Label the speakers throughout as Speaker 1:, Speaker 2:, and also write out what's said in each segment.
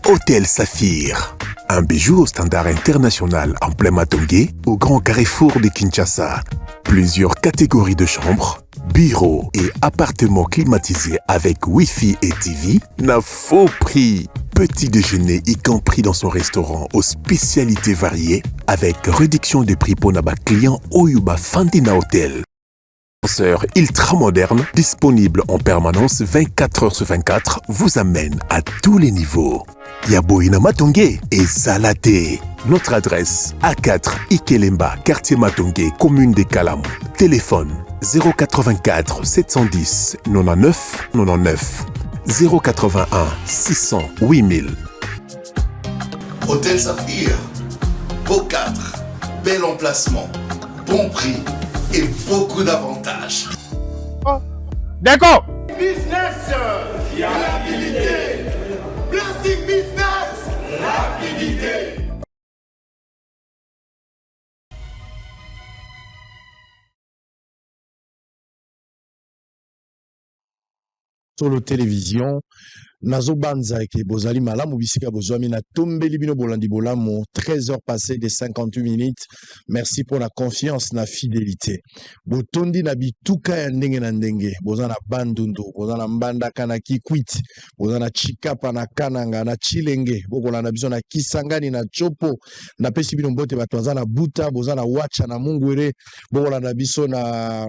Speaker 1: Hôtel Saphir. Un bijou au standard international en plein Matonge, au grand carrefour de Kinshasa. Plusieurs catégories de chambres, bureaux et appartements climatisés avec Wi-Fi et TV na faux prix. Petit déjeuner y compris dans son restaurant aux spécialités variées avec réduction de prix pour ba client oyo bafandi na hôtel. Ascenseur ultra moderne, disponible en permanence 24 heures sur 24, vous amène à tous les niveaux. Ya boye na Matonge ezala te. Notre adresse A4 Ikelemba, quartier Matonge, commune de Kalamu. Téléphone 084 710 99 99 081 600 8000.
Speaker 2: Hôtel Saphir, beau cadre, bel emplacement, bon prix et beaucoup d'avantages.
Speaker 3: D'accord.
Speaker 2: Business, rapidité. Blessing Business, rapidité.
Speaker 4: Solo Television, nazobanza eke bozali malamu bisika bozwami. Natombeli bino bolandi bolamu. 13 heures passées de 58 minutes. Merci pour la confiance na fidélité. Botondi na bituka ya ndenge na ndenge. Boza na Bandundu, boza na Mbandaka, na Kikwit, boza na Chikapa, na Kananga, na Chilenge, bokolanda biso na Kisangani, na Chopo. Napesi bino mbote. Bato baza na Buta, boza na Wacha, na Mungwere, bokolanda biso na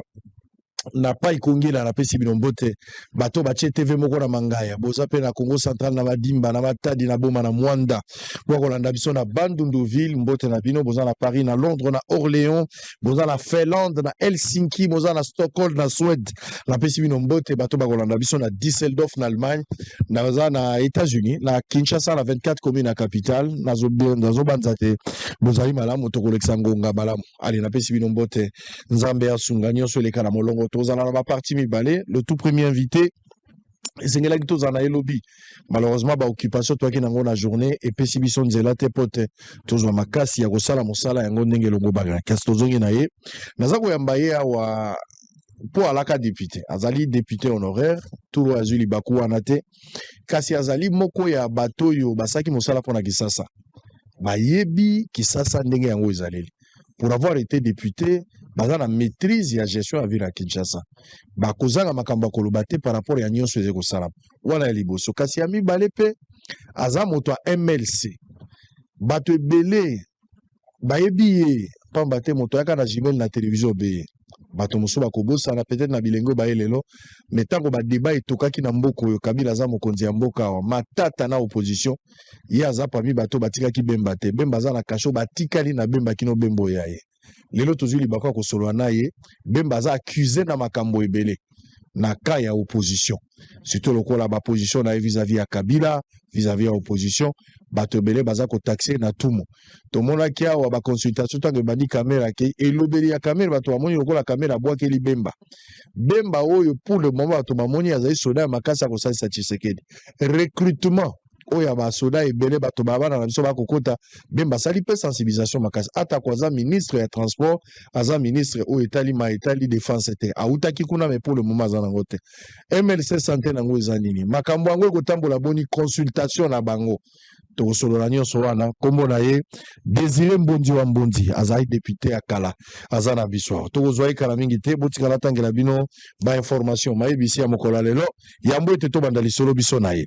Speaker 4: pai Kongela. Napesi bino mbote. Bato batie TV moko na Mangaya, boza mpe na Congo Central, na Madimba, na Matadi, na Boma, na Mwanda, bokolanda biso na Bandunduville. Mbote na bino. Boza na Paris, na Londres, na Orléans, boza na Finlande, na Helsinki, boza na Stockholm, na Suède. Napesi bino mbote. Bato bakolanda biso na Düsseldorf, na Allemagne, naza na États-Unis, na Kinshasa, na 24 commune na capitale. Nazobanza te bozali malamu, tokolekisa ngonga malamu. Ale, napesi bino mbote. Nzambe asunga nyonso eleka na molongo. Tozala na baparti mibale. Le tout premier invité, esengelaki tozala na ye lobi. Malheureusement, baoccupation toyaki nango na journée epesi biso nzela te mpo te tozwa makasi ya kosala mosala yango ndenge elongo baka. Kasi tozongi na ye. Naza koyamba ye awa mpo alaka député, azali député honoraire. Turo azwi libaku wana te, kasi azali moko ya bato oyo basalaki mosala mpona Kisasa, bayebi Kisasa ndenge yango ezaleli. Pour avoir été député, baza na maîtrise ya gestion ya ville ya Kinshasa. Bakozanga makambo ya koloba te par rapport ya nyonso ezali kosalama wana, ya liboso. Kasi ya mibale mpe, aza moto ya MLC. Bato ebele bayebi ye, pamba te moto ayaka na jumelle na télévision obeye. Bato mosusu bakobosana peut-être na bilenge oyo baye lelo, mais ntango badébat etokaki na mboka oyo, Kabila aza mokonzi ya mboka awa, matata na opposition, ye aza parmi bato batikaki Bemba te. Bemba aza na kasho, batikali na Bemba kino Bemba oyo ya ye. Lelo tozwi libaku ya kosolola na ye. Bemba aza accusé na makambo ebele na ka ya opposition, surtout lokola baposition na ye vis-à-vis ya Kabila, vis-à-vis ya opposition. Bato ebele baza kotaxe na tumo. Tomonaki awa baconsultation ntango ebandi, Kamerhe ke elobeli ya Kamerhe, bato bamoni lokola Kamerhe abwakeli Bemba. Bemba oyo pour le moment bato bamoni azali soda ya makasi ya kosalisa Tshisekedi. Recrutement oyo ya basoda ebele, bato bana na biso bakokota, Bemba asali mpe sensibilisation makasi. Atako aza ministre ya transport, aza ministre oyo etali ma etali défense te, awutaki kuna, mais pour le moment aza nango te. MLC santé nango eza nini? Makambo yango ekotambola boni? Consultation na bango, tokosolola nyonso wana. Nkombo na ye Désiré Mbondi wa Mbondi, azali député ya kala, aza na biso awa. Tokozwa ye kala mingi te. Botikala atangela bino bainformation mayebisi ya mokolo ya lelo, yambo ete tobanda lisolo biso na ye.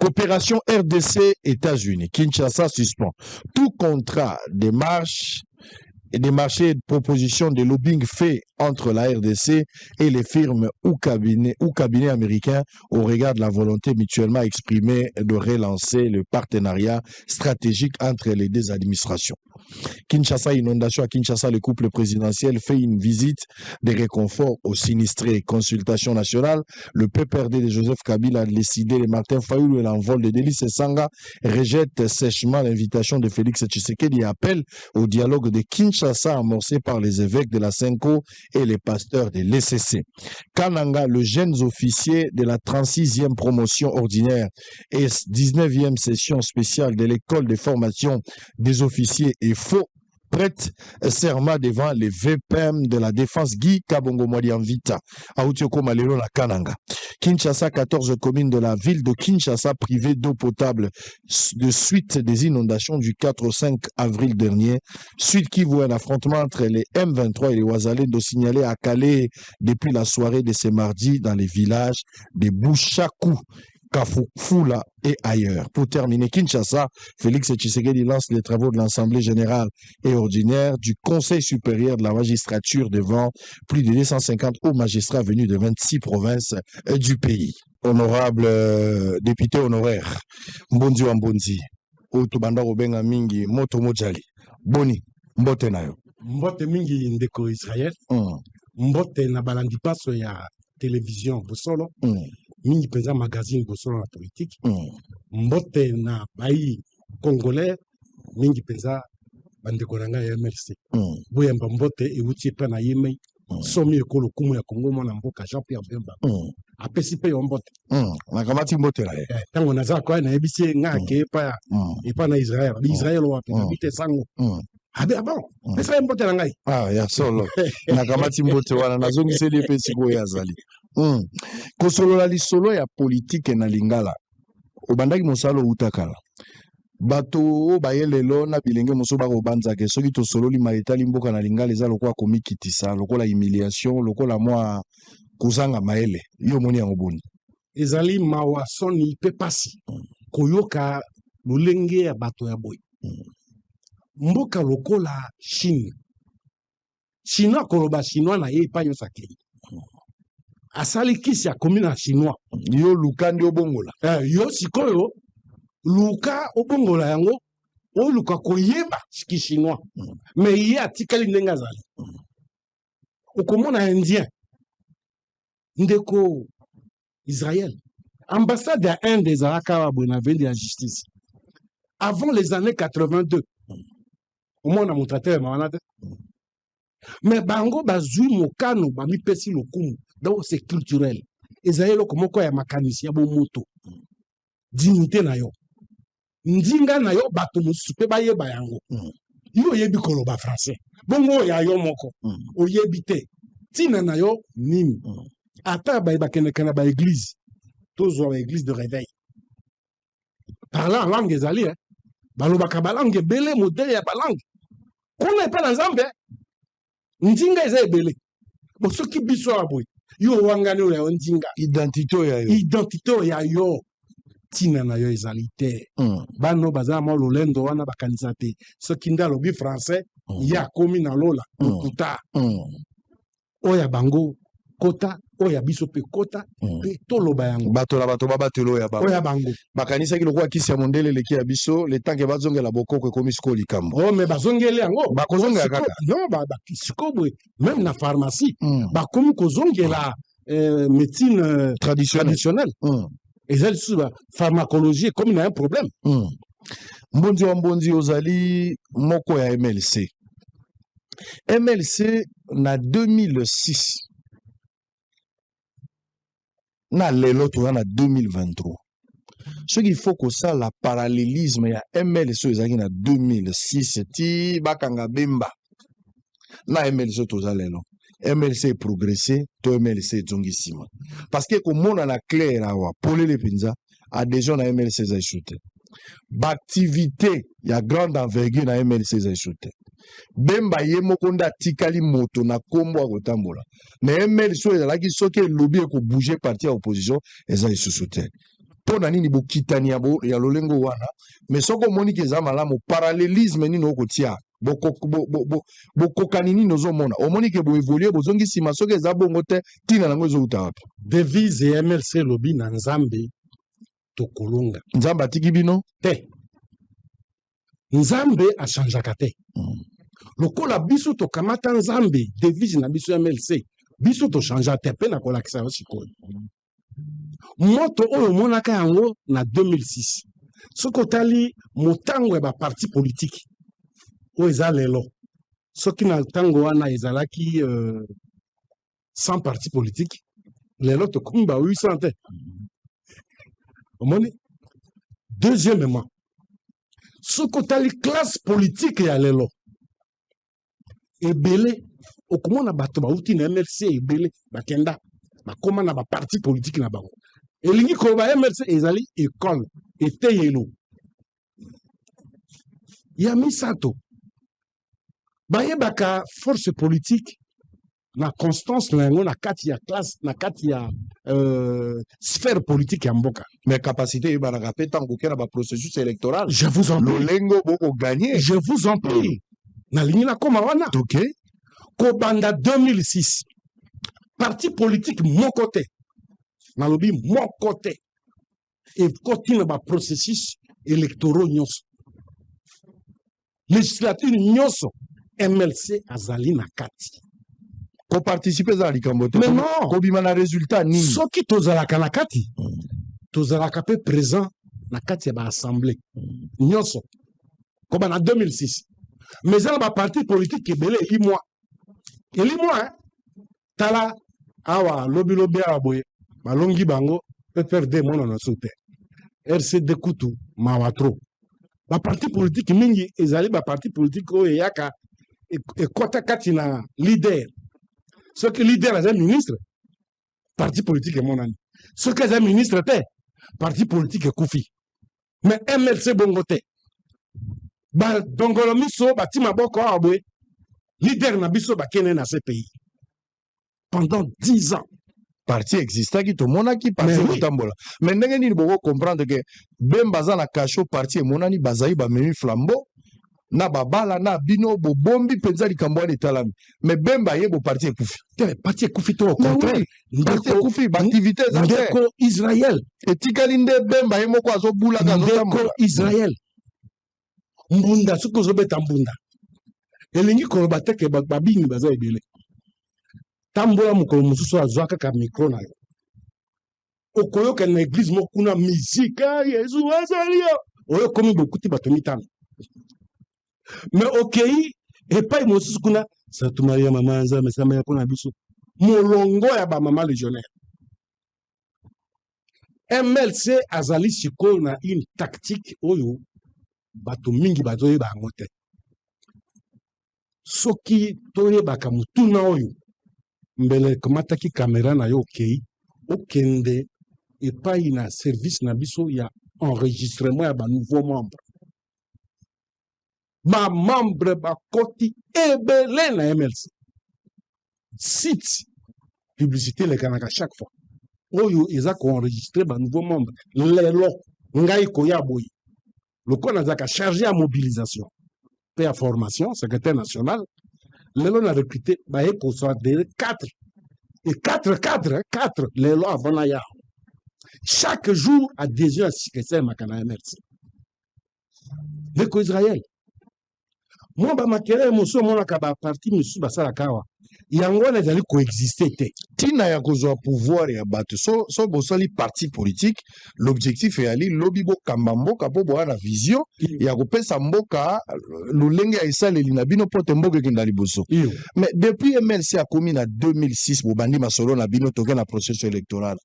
Speaker 4: Coopération RDC États-Unis. Kinshasa suspend tout contrat de marche et des marchés de propositions de lobbying fait entre la RDC et les firmes ou cabinets américains au regard de la volonté mutuellement exprimée de relancer le partenariat stratégique entre les deux administrations. Kinshasa, inondation à Kinshasa, le couple présidentiel fait une visite de réconfort aux sinistrés. Consultation nationale, le PPRD de Joseph Kabila a décidé de Martin Fayulu et l'envol de Delly Sesanga rejette sèchement l'invitation de Félix Tshisekedi et appelle au dialogue de Kinshasa amorcé par les évêques de la CENCO et les pasteurs de l'ECC. Kananga, le jeune officier de la 36e promotion ordinaire et 19e session spéciale de l'école de formation des officiers est faux. Prête serment devant le VPM de la Défense Guy Kabongo Mwadiamvita. Auti kokoma lelo na Kananga. Kinshasa, 14 communes de la ville de Kinshasa privées d'eau potable de suite des inondations du 4 au 5 avril dernier. Sud Kivu, un affrontement entre les M23 et les Wazalendo signalé à Kalehe depuis la soirée de ce mardi dans les villages de Bouchakou, Kafufula et ailleurs. Pour terminer, Kinshasa, Félix Tshisekedi lance les travaux de l'Assemblée générale et ordinaire du Conseil supérieur de la magistrature devant plus de 250 hauts magistrats venus de 26 provinces du pays. Honorable député honoraire, Mbondi wa Mbondi, oyo tobanda kobenga mingi moto mojali. Boni, mbote na yo.
Speaker 5: Mbote mingi, ndeko Israel. Mbote na balandi paso ya télévision Bosolo, mingi mpenza magazine Bosolo na politique. Mbote na bai congolais, mingi mpenza bandeko na ngai ya MLC. Boyamba mbote euti epai na ye mei somi ekolo kumu ya Kongo, mwana mboka Jean Pierre Bemba. Apesi mpe yo mbote.
Speaker 4: Nakamati mbote na ye.
Speaker 5: Ntango naza koya, nayebisi ye ngai ake epai ya epai na Israel, abi Israel wapi? Nabi te, sango. Abi ah bon, pesa ye mbote na ngai.
Speaker 4: Ah, ya solo, nakamati mbote wana, nazongiseli ye mpe sikoyo azali. Kosolola lisolo ya politike na lingala, obandaki mosala outa kala. Bato oyo baye lelo na bilenge mosusu bakobanzake soki tosololi ma etali mboka na lingala, eza lokola komikitisa, lokola humiliation, lokola mwa kozanga mayele. Yo omoni yango boni?
Speaker 5: Ezali mawa, soni mpe pasi koyoka lolenge ya bato ya boye. Mboka lokola Chine, Chinois koloba chinois na ye epai nyonso akei, asali kisi, akomi na chinois.
Speaker 4: Yo luka nde obongola.
Speaker 5: Yo sikoyo luka obongola yango, oluka koyeba kichinois. Mais ye atikali ndenge azali. Okomona Indien, ndeko Israel, ambassade ya Inde ezalaka awa boye na avenue de la Justice avant les années 82. Omona moto atelema wana te. Mais bango bazwi mokano, bamipesi lokumu. Donc c'est culturel, ezali eloko moko ya makanisi ya bomoto, dignité na yo, ndinga na yo, bato mosusu mpe bayeba yango. Yo oyebi koloba français, bongo oyo ya yo moko oyebi te, ntina na yo nini? Ata baye bakendeka na baéglise, tozwa baéglise de réveil, parler en langue ezali, eh? Balobaka balangue ebele, modèle ya balangue kuna epai na Nzambe, ndinga eza ebele. Bo soki biso awa boye, yo owangani oyo ya yo ndinga.
Speaker 4: Identité oyo ya yo.
Speaker 5: Identité oyo ya yo, ntina na yo ezali te. Bana oyo baza na mwa lolendo wana, bakanisa te soki nde alobi français, ye akomi na lola. Lokuta. Oyo ya bango kota, oyo ya biso mpe kota. Mpe toloba yango.
Speaker 4: Bato na bato babatela oyo ya bango.
Speaker 5: Oyo ya bango.
Speaker 4: Bakanisaki lokola kisi ya mondele eleki ya biso, le temps que bazongela bokoko, ekomi sikoyo likambo.
Speaker 5: Oh, mais bazongeli yango.
Speaker 4: Bakozongela kaka.
Speaker 5: Non, sikoyo boye, même na pharmacie, bakomi kozongela médecine
Speaker 4: traditionnel.
Speaker 5: Traditionnelle. Eza lisusu ba pharmacologie ekomi na un problème.
Speaker 4: Mbonzi wa Mbonzi, ozali moko ya MLC. MLC na 2006 na lelo toza na 2023, soki il faut kosala parallélisme ya MLC oyo ezalaki na 2006 ti bakanga Bemba na MLC oyo toza lelo, MLC eprogresse to MLC ezongi nsima? Parce que komonana clair awa, polele mpenza, adhésion na MLC eza esu te, baactivité ya grande envergure na MLC eza esu te. Bemba ye moko nde atikali moto na nkombo ya kotambola, mais MLC oyo ezalaki soki elobi ekobouge parti ya opposition eza lisusu te. Mpo na nini bokitani ya lolengo wana? Mais soki omoniki eza malamu, parallélisme nini okotia? Bokokani nini ozomona? Omoni ke boévolue, bozongi nsima? Soki eza bongo te, ntina nango ezouta wapi?
Speaker 5: Devise ya MLC elobi: na Nzambe tokolonga.
Speaker 4: Nzambe atiki bino?
Speaker 5: Te, Nzambe achangeaka te. Lokola biso tokamata Nzambe devise na biso ya MLC, biso tochange te. Mpe na kolakisa yo sikoyo moto oyo omonaka yango na 2006, soki otali motango ya baparti politike oyo eza lelo, soki na ntango wana ezalaki 100 parti politike, lelo tokomi ba 800 te. Omoni? Deuxièmement, soki otali classe politique ya lelo Ebele okomona bato bauti na MLC, ebele bakenda, bakóma na baparti politique na bango. Elingi koloba MLC ezali école, eteyelo. Ya misato, bayebaka force politique na constance na yango na kati ya classe, na kati ya sphère politique ya mboka.
Speaker 4: Mais capacité eyebanaka mpe ntango koke na baprocessus électoral.
Speaker 5: Je vous en prie.
Speaker 4: Lolenge bokogagner.
Speaker 5: Je vous en prie, nalingi nakóma wana. Kobanda 2006, parti politique moko te, nalobi moko te, ekoti na baprocessus électoraux nyonso, législature nyonso, MLC azali na kati.
Speaker 4: Koparticiper eza na likambo te.
Speaker 5: Mais non.
Speaker 4: Kobima na résultat nini?
Speaker 5: Soki tozalaka na kati, tozalaka mpe présent na kati ya baassemblée nyonso koba na 2006. Mais eza na baparti politique ebele elimwa, elimwa, hein? Tala awa, lobilobi awa boye balongi bango, PPRD emonana so te, RCD kutu mawa trop. Baparti politique mingi ezali baparti politique oyo eyaka ekɔta kati na leader. Soki leader aza ministre, parti politique emonani. Soki aza ministre te, parti politique ekufi. Mais MLC bongo te. Badongolo miso, bati maboko awa boye, leader na biso bakende na CPI pendant 10 ans.
Speaker 4: Parti existaki, tomonaki parti
Speaker 5: Mais oui.
Speaker 4: kotambola. Mais ndenge nini bokocomprendre ke Bemba aza na cachot, parti emonani, bazali bamemi flambeau na babala na bino, bobombi mpenza likambo wana etalami, mais Bemba ye bo parti ekufi?
Speaker 5: Te, parti ekufi te, au contraire.
Speaker 4: Parti ekufi, baactivité eza te.
Speaker 5: Ndeko Israel.
Speaker 4: Etikali nde Bemba ye moko azobulaka.
Speaker 5: Ndeko
Speaker 4: Azotambola.
Speaker 5: Israel, mbunda, soki ozobeta mbunda, elingi koloba te ke babini baza ebele. Tambola mokolo mosusu, azwa kaka micro na yo, okoyoka na église moko kuna musique: "Ah, Yesu azali yo." Oyo okomi, bokuti bato mitano. Mais okei epai mosusu kuna: "Santu Maria, mama ya Nzambe, sambela mpona biso." Molongo ya bamama légionnaire. MLC azali sikoyo na une tactique oyo bato mingi bazoyeba yango te. Soki toyebaka motuna oyo, mbele ekomataki kamera na yo, okei, okende epai na service na biso ya enregistrement ya banouveau membre. Bamembre bakoti ebele na MLC. Site publicité elekanaka chaque fois oyo eza koenregistrer banouveau membre. Lelo ngai koya boye, lokola nazalaka chargé ya mobilisation mpe ya formation, secrétaire national, lelo na recruté, baye koadhérer 4 et 4 4 4 lelo avant naya. Chaque jour adhésion ya sika esalemaka na MLC. Ndeko Israel, mwa bamakelele mosusu omonaka baparti mosusu basalaka awa, yango wana ezali koexister te.
Speaker 4: Ntina ya kozwa pouvoir ya bato, so bosali parti politique, l'objectif eyali lobi bokamba mboka, mpo boya na vision ya kopesa mboka lolenge ya esaleli na bino mpo te mboka ekenda liboso. Mais depuis MLC akomi na 2006, bobandi masolo na bino, toke na processus électoral,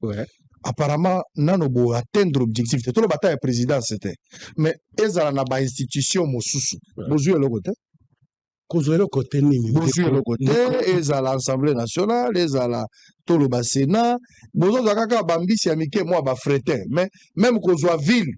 Speaker 4: apparemment nano boatteindre objectif te. Toloba ata ya présidence te, mais ezala na bainstitution mosusu, bozwi eloko te.
Speaker 5: Kozwa eloko te nini?
Speaker 4: Bozwi eloko te, ezala Assemblée nationale, ezala toloba Sénat, bozozwa kaka bambisi ya mike, mwa bafretin. Mais même kozwa ville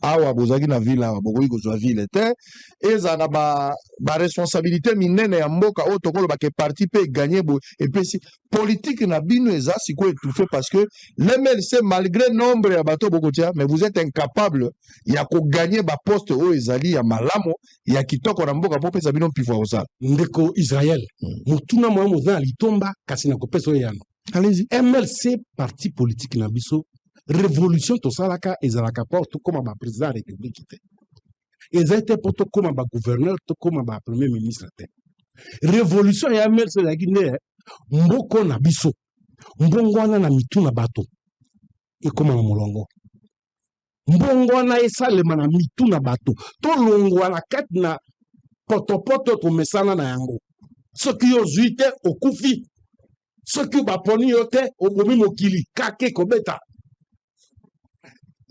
Speaker 4: awa, bozalaki na ville awa, bokoki kozwa ville te. Ezala na baresponsabilité ba minene ya mboka oyo tokoloba ke parti mpe egagner boye, epesi politique na bino eza sikoyo étouffé, parce que l'MLC, malgré nombre ya bato bokotia, mais vous êtes incapable ya kogagner baposte oyo ezali ya malamu, ya kitoko na mboka, mpo opesa bino mpifo ya kosala.
Speaker 5: Ndeko Israel, motuna moya moza na litomba, kasi na kopesa oyo yano.
Speaker 4: Allez-y.
Speaker 5: MLC, parti politique na biso, révolution tosalaka ezalaka mpo tokóma baprésident ya république te, eza te mpo tokóma bagouverneur, tokóma bapremier ministre te. Révolution ya MLC ezalaki nde mboko na biso, mbongo wana na mitu na bato ekóma na molongo, mbongo wana esalema na mitu na bato, tolongwa na kati na potopoto tomesana na yango. Soki yo ozwi te, okufi. Soki baponi yo te, obomi mokili kake kobeta.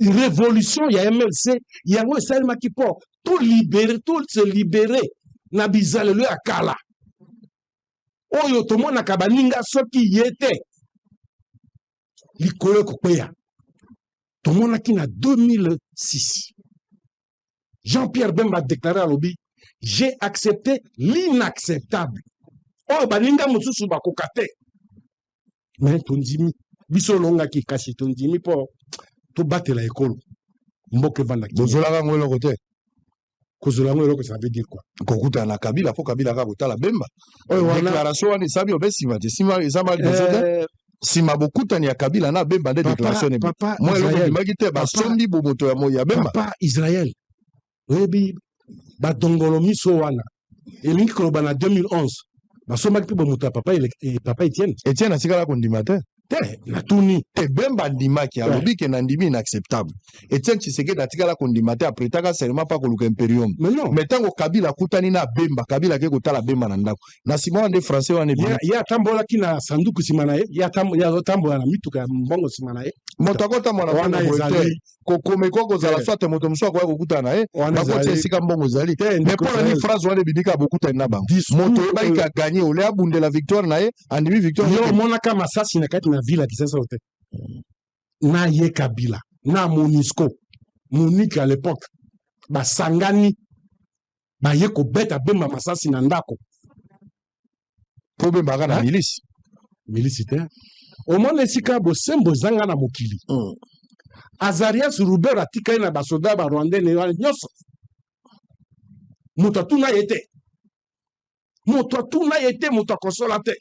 Speaker 5: Révolution ya MLC yango esalemaki mpo tolibérer, tose libérer na bizalelo ya kala. Oyo tomonaka baninga soki ye te, likolo ekokweya. Tomonaki na 2006, Jean-Pierre Bemba déclaré, alobi: "J'ai accepté l'inacceptable." Oyo baninga mosusu bakoka te, mais tondimi. Biso olongaki, kasi tondimi mpo tobatela ekolo, mboka evandaki.
Speaker 4: Bozolaka yango eloko te?
Speaker 5: Kozwela yango eloko, ça veut dire quoi?
Speaker 4: Kokutana na Kabila, mpo Kabila kaka kotala Bemba.
Speaker 5: Oyo wana
Speaker 4: Déclaration wana esami obe nsima te, nsima ezama liboso te. Nsima bokutani ya Kabila na Bemba nde déclaration ebi.
Speaker 5: Papa
Speaker 4: Mwa eloko
Speaker 5: Israel,
Speaker 4: ebimaki te, basombi bomoto ya moi ya Bemba.
Speaker 5: Papa Israel, oyebi badongolo miso wana elingi koloba na 2011 basombaki mpe bomoto ya papa, papa Etienne.
Speaker 4: Etienne atikala kondima te.
Speaker 5: Te, natuni.
Speaker 4: Te, Bemba andimaki, alobi ke nandimi inacceptable. Etienne Tshisekedi atikala kondima te, apretaka serment mpa koluka imperium.
Speaker 5: Mais non.
Speaker 4: Mais ntango Kabila akutani na Bemba, Kabila ake kotala Bemba na ndako, na nsima wana nde français wana ebimi.
Speaker 5: Ye atambolaki na sanduku nsima na ye, ye azotambola na mituka ya mbongo nsima na ye.
Speaker 4: Moto akotambola na
Speaker 5: Wana
Speaker 4: mbongo boye te.
Speaker 5: Ezali
Speaker 4: Kokoma ekoki kozala
Speaker 5: Te.
Speaker 4: soit moto mosusu akoya kokutana na ye,
Speaker 5: Wana
Speaker 4: bakotia
Speaker 5: ezali
Speaker 4: esika mbongo ezali.
Speaker 5: Te,
Speaker 4: Mais
Speaker 5: ndeko
Speaker 4: mpo na nini
Speaker 5: Israel.
Speaker 4: phrase wana ebimi kaka bokutani na bango?
Speaker 5: Discours
Speaker 4: Moto oyebaki
Speaker 5: oyo
Speaker 4: ka gagner, ole abundela victoire na ye, andimi victoire.
Speaker 5: Yo
Speaker 4: ete
Speaker 5: omonaka masasi na kati na ville ya Kinshasa te na ye Kabila na Monusco, MONUC à l'époque, basangani baye kobeta Bemba masasi na ndako.
Speaker 4: Mpo Bembaka na
Speaker 5: Hein?
Speaker 4: milice.
Speaker 5: Milisi te. Omona esika bosembo ezanga na mokili. Azarias Ruberwa atikali na basoda barwandais ne wana nyonso, moto atuna ye te, moto atuna ye te, moto akosola te,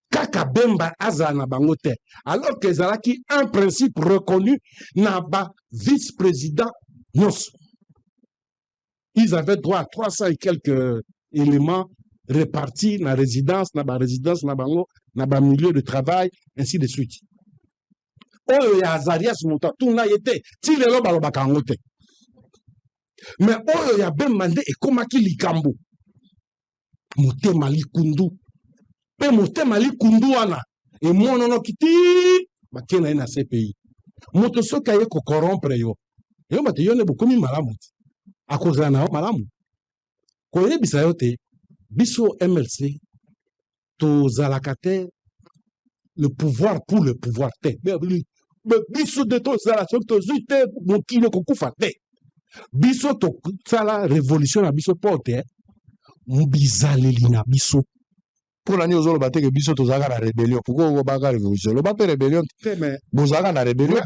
Speaker 5: kaka Bemba azala na bango te, alors que ezalaki un principe reconnu na ba vice président nyonso. Ils avaient droit à 300 et quelques éléments répartis na résidence, na barésidence na bango, na bamilieu de travail, ainsi de suite. Oyo ya Azarias, moto atuna ye te, ti lelo balobaka yango te. Mais oyo ya Bemba nde ekomaki likambo. Motema likundu, mpe motema likundu wana emonanoki ti bakei na ye na CPI. Moto soki aye kocorrompre yo, yo bato, yo nde bokomi malamu te, akozala na yo malamu. Koyebisa yo te, biso MLC tozalaka te le pouvoir pour le pouvoir te. Biso nde tozala, soki tozwi te, mokili ekokufa te. Biso tosala révolution na biso mpo te bizaleli na biso.
Speaker 4: Mpo na nini ozoloba te ke biso tozalaka na rébellion? Pourquoi okobaka révolution? Loba mpe rébellion te.
Speaker 5: Te, mais
Speaker 4: Bozalaka na rébellion.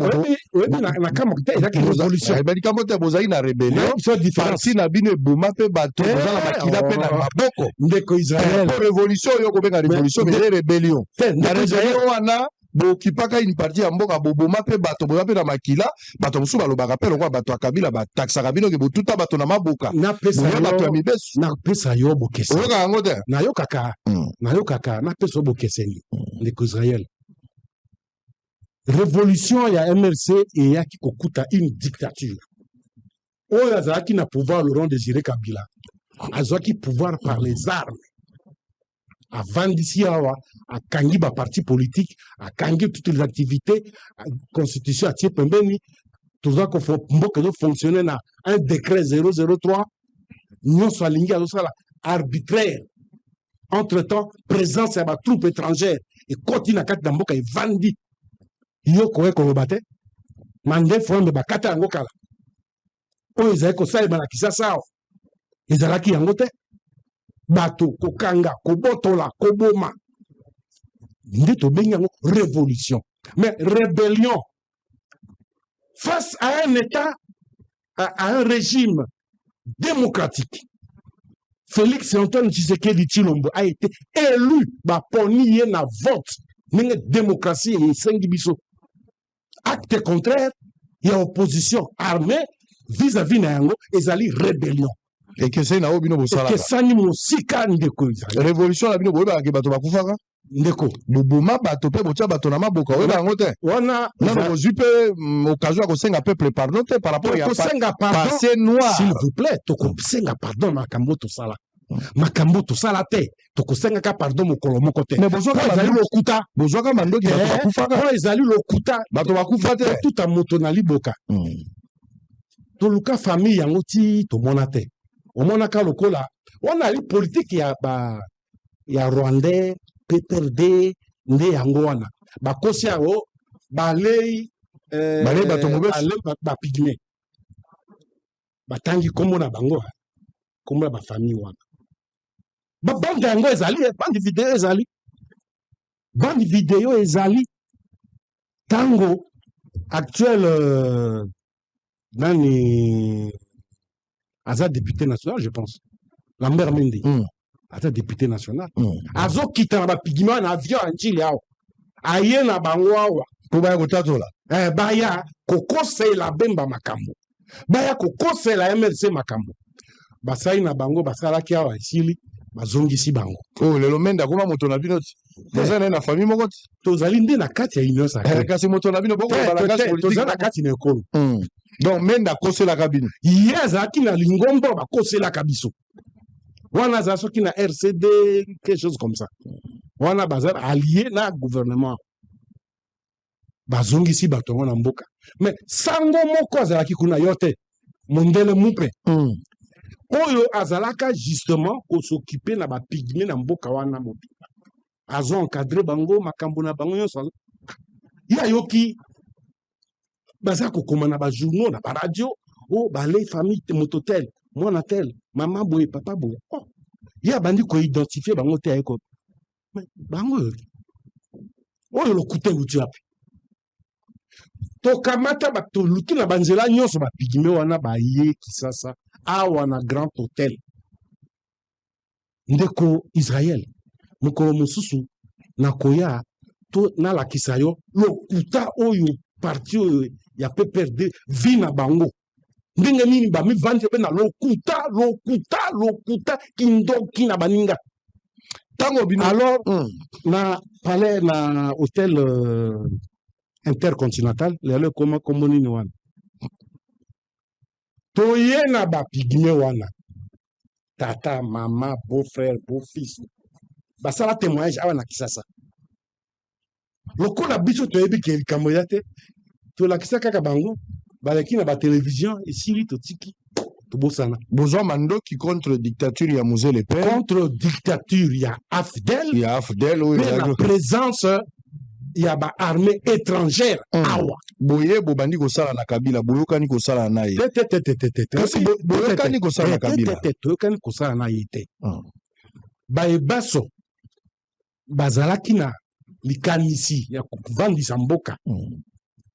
Speaker 5: Oyebi na kambo te, ezalaki révolution.
Speaker 4: Likambo te, bozalaki na rébellion.
Speaker 5: Biso différence.
Speaker 4: Parti na bino eboma mpe bato,
Speaker 5: Te,
Speaker 4: boza na makila mpe na
Speaker 5: oh.
Speaker 4: maboko.
Speaker 5: Ndeko Israel.
Speaker 4: Po révolution oyo okobenga révolution,
Speaker 5: Mais-
Speaker 4: mais rébellion.
Speaker 5: Te,
Speaker 4: Na
Speaker 5: ndeko Israel.
Speaker 4: rébellion wana bookipaka une partie ya mboka, boboma mpe bato, boza mpe na makila. Bato mosusu balobaka mpe lokola bato ya Kabila bataxaka bino ke botuta bato na maboka,
Speaker 5: Napesa
Speaker 4: boya bato ya
Speaker 5: yo
Speaker 4: mibesu.
Speaker 5: Napesa yo bokeseni.
Speaker 4: Oyoka yango te?
Speaker 5: Nayokaka. Nayokaka. Napesa yo bokeseni, ndeko Israel. Révolution ya MLC eyaki kokuta une dictature. Oyo azalaki na pouvoir, Laurent Désiré Kabila, azwaki pouvoir par les armes, avandisi awa, akangi baparti politique, akangi toutes les activités, constitution atie pembeni, toza mboka ezofonctionne na un décret 003. Nyonso alingi azosala arbitraire. Entre temps, présence ya batroupe étrangère ekoti na kati na mboka, evandi. Yo koye koloba te, mandefu wembe bakata yango kala. Oyo ezali kosalema na Kisasa awa ezalaki yango te. Bato kokanga, kobotola, koboma, nde tobengi yango révolution. Mais rébellion face à un état, à un régime démocratique, Félix Antoine Tshisekedi Tshilombo a été élu, baponi ye na vote ndenge démocratie esengi biso. Acte contraire ya opposition armée vis-à-vis na yango ezali rébellion.
Speaker 4: Ekeseni na oyo bino bosalaka.
Speaker 5: Ekesani mosika, ndeko ezali.
Speaker 4: Révolution na bino, boyebaka ke bato bakufaka.
Speaker 5: Ndeko.
Speaker 4: Boboma bato mpe botia bato na maboka, oyeba yango te?
Speaker 5: Wana
Speaker 4: Nano bozwi mpe occasion ya kosenga peuple pardon te par rapport ya
Speaker 5: Tokosenga pardon.
Speaker 4: passé noir.
Speaker 5: S'il vous plaît, tokosenga pardon na makambo tosala, makambo tosala te. Tokosengaka pardon mokolo moko te.
Speaker 4: Mais bozwaka
Speaker 5: Po ezali
Speaker 4: bandoki.
Speaker 5: lokuta.
Speaker 4: Bozwaka mandoki, bato bakufaka.
Speaker 5: Po ezali lokuta.
Speaker 4: Bato bakufa te?
Speaker 5: Kotuta moto na liboka, toluka famille yango ti tomona te. Omonaka lokola wana ali politike ya ba Ya Rwandais PPRD nde yango wana bakosi yango, balei
Speaker 4: Balei bato mobesu.
Speaker 5: Balei bapygmées, batangi nkombo na bango, nkombo ya bafamille wana. Babande yango ezali, bande video ezali, bande video ezali. Ntango actuel nani aza député national, je pense Lambert Mende, aza député national, azokita na bapygmées wana na avion ya Njili awa, aye na bango awa.
Speaker 4: Mpo baya kotatola.
Speaker 5: Baya kokosela Bemba makambo, baya kokosela MLC makambo. Basali na bango, basalaki awa, esili, bazongisi bango.
Speaker 4: Oyo lelo Mende akoma moto na bino ti, boza na ye na famille moko ti.
Speaker 5: Tozali nde na kati ya Union sacrée.
Speaker 4: Kasi moto na bino bokoloba langage politique.
Speaker 5: Toza na kati na ekolo.
Speaker 4: Donc Mende akoselaka bino.
Speaker 5: Ye azalaki na lingomba oyo bakoselaka biso wana, azala soki na RCD, quelque chose comme ça. Wana baza allié na gouvernement, bazongisi bato yango na mboka. Mais sango moko azalaki kuna, yo te, mondele mupe, oyo azalaka justement kos'occuper na bapygmées na mboka wana mobimba, azo encadrer bango, makambo na bango nyonso. Ye ayoki baza kokoma na bajournaux, na baradio, o bale famille moto tel, mwana tel, mama boye, papa boye. Oh. Ye abandi koidentifier bango te, aye ko mais bango oyo, oyo lokuta euti wapi? Tokamata, toluki na banzela nyonso bapygmées wana, baye Kisasa awa na Grand Hôtel. Ndeko Israel, mokolo mosusu nakoya to nalakisa yo lokuta oyo parti oyo ya PPRD vi na bango, ndenge nini bamivandi mpe na lokuta, lokuta, lokuta, kindoki na baninga.
Speaker 4: Ntango bino
Speaker 5: Alors, na palais, na hôtel Intercontinental, lelo ekoma kombo nini wana, toye na bapygmées wana, tata, mama, beau frère, beau fils, basala témoignage awa na Kisasa. Lokola biso toyebi ke likambo eza te, tolakisa kaka bango, baleki na batelevizio, esili, totiki, tobosana.
Speaker 4: Bozwa mandoki contre dictature ya Mzee le père.
Speaker 5: Contre dictature ya AFDL.
Speaker 4: Ya AFDL oyo
Speaker 5: mpe na présence ya baarmée étrangère awa.
Speaker 4: Boye bobandi kosala na Kabila, boyokani kosala na ye.
Speaker 5: Te, te, te, te, te, te, te.
Speaker 4: Kasi boyokani kosala na
Speaker 5: Te, te,
Speaker 4: Kabila.
Speaker 5: te, toyokani kosala na ye te. Bayebaso bazalaki na likanisi ya kovandisa mboka